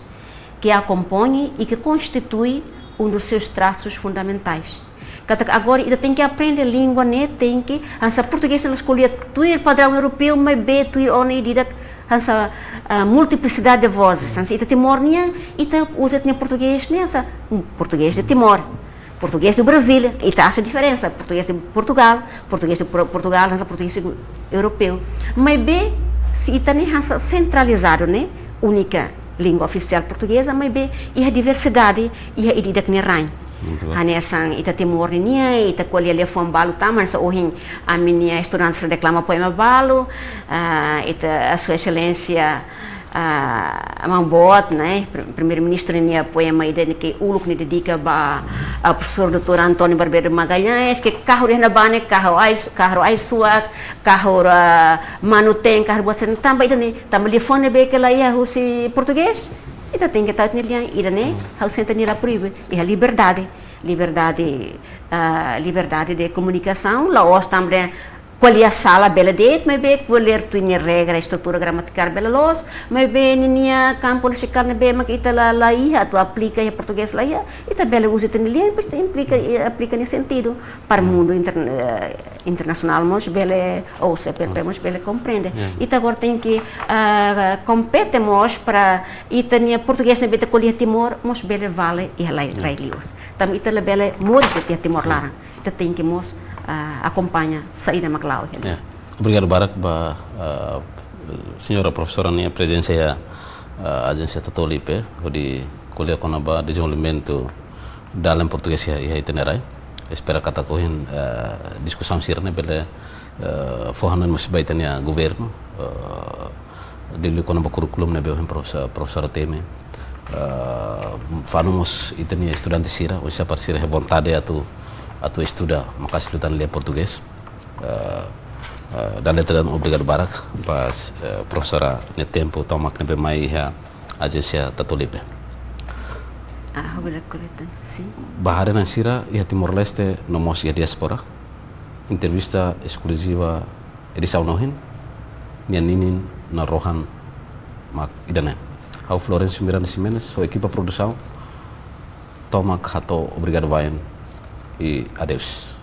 que a compõem e que constitui um dos seus traços fundamentais. Katak agora ita tenke aprende língua ne'e, tenke, hanesan portugés na escola tuir padraun europeu, maibé tuir ona ida-idak hanesan, ah, multiplicidade de vozes. Hanesan ita Timor nian, ita uza ita-nia portugés ne'e hanesan, hum, portugés de Timor, portugés do Brasil, ita acha diferensa, portugés de Portugal, portugés de Pro-, Portugal, hanesan portugés europeu. Maibé, se ita ne'e hanesan sentralizadu ne'e, única língua ofisiál portugeza, maibé iha diversidade, iha ida-idak nia rain. Hanesan ita Timor nian, ita ko'alia liafuan balu tama, hanesan ohin ami-nia estudante sira deklama poema balu, ah, ita, a Sua Exelénsia, ah, Maun Boot, ne'e, Pri-, Primeiru-Ministru nia poema ida ne'e ke uluk ne'e dedika ba, ah, profesór doutór António Barbeiro Magalhães, ke kahur iha ne'ebá ne'e, kahur ai-, kahur ai-suak, kahur, ah, manu-teen, kahur buat sira-ne'e, tanba ida-ne'e, tanba liafuan ne'ebé ke la iha husi portugés, ita tenke tau ita-nia lian, ida-ne'e, ha'u sente nia la proibe, iha liberdade, liberdade, ah, liberdade de komunikasaun, la'ós tanba ko'alia sala bele de'it, maibé ko'alia tuir nia regra, estrutura gramatikál bele loos, maibé ninia kampu lexikál ne'ebé mak ita la, la iha, atu aplika iha portugés la iha, ita bele uza ita-nia lian, depois ita aplika, aplika nia sentidu para mundu inter-, eh, internasionál mós bele, ou C P L P mós bele komprende. Ya. Ita agora tenke, ah, kompete mós para ita-nia portugés ne'ebé ita ko'alia Timor mós bele vale iha rai, rai liur. Tanba ita labele moris de'it iha Timor laran. Ita tenke mós, ah, akompaña saida mak la'o iha liur. Ya. Obrigadu barak ba, ah, señora profesora nia prezensa iha, ah, Ajénsia Tatoli P, hodi ko'alia kona-ba dezenvolvimentu dalan portugés iha, iha ita-nia rai. Espera katak ohin, eh, diskusaun sira-ne'e bele, eh, fó hanoin mós ba ita-nia governu, eh, liuliu kona-ba kurríkulu ne'ebé ohin profesór, profesór temi. Eh, fó hanoin mós ita-nia estudante sira, oinsá para sira iha vontade atu, atu estuda maka'as liután lian portugés. Eh, eh, dala ida tan obrigadu barak ba, eh, profesora nia tempu tomak ne'ebé mai iha Ajénsia Tatoli P. Ah, obrigadu, Coleton. Sin. Ba haree-na'in sira iha Timor-Leste no mós iha diáspora. Entrevista eskluziva edisaun ohin. Nia ninin no rohan mak ida-ne'e. Ha'u Florencio Miranda Ximenes, ho ekipa produsaun. Tomak hato'o obrigadu wa'in i adeus.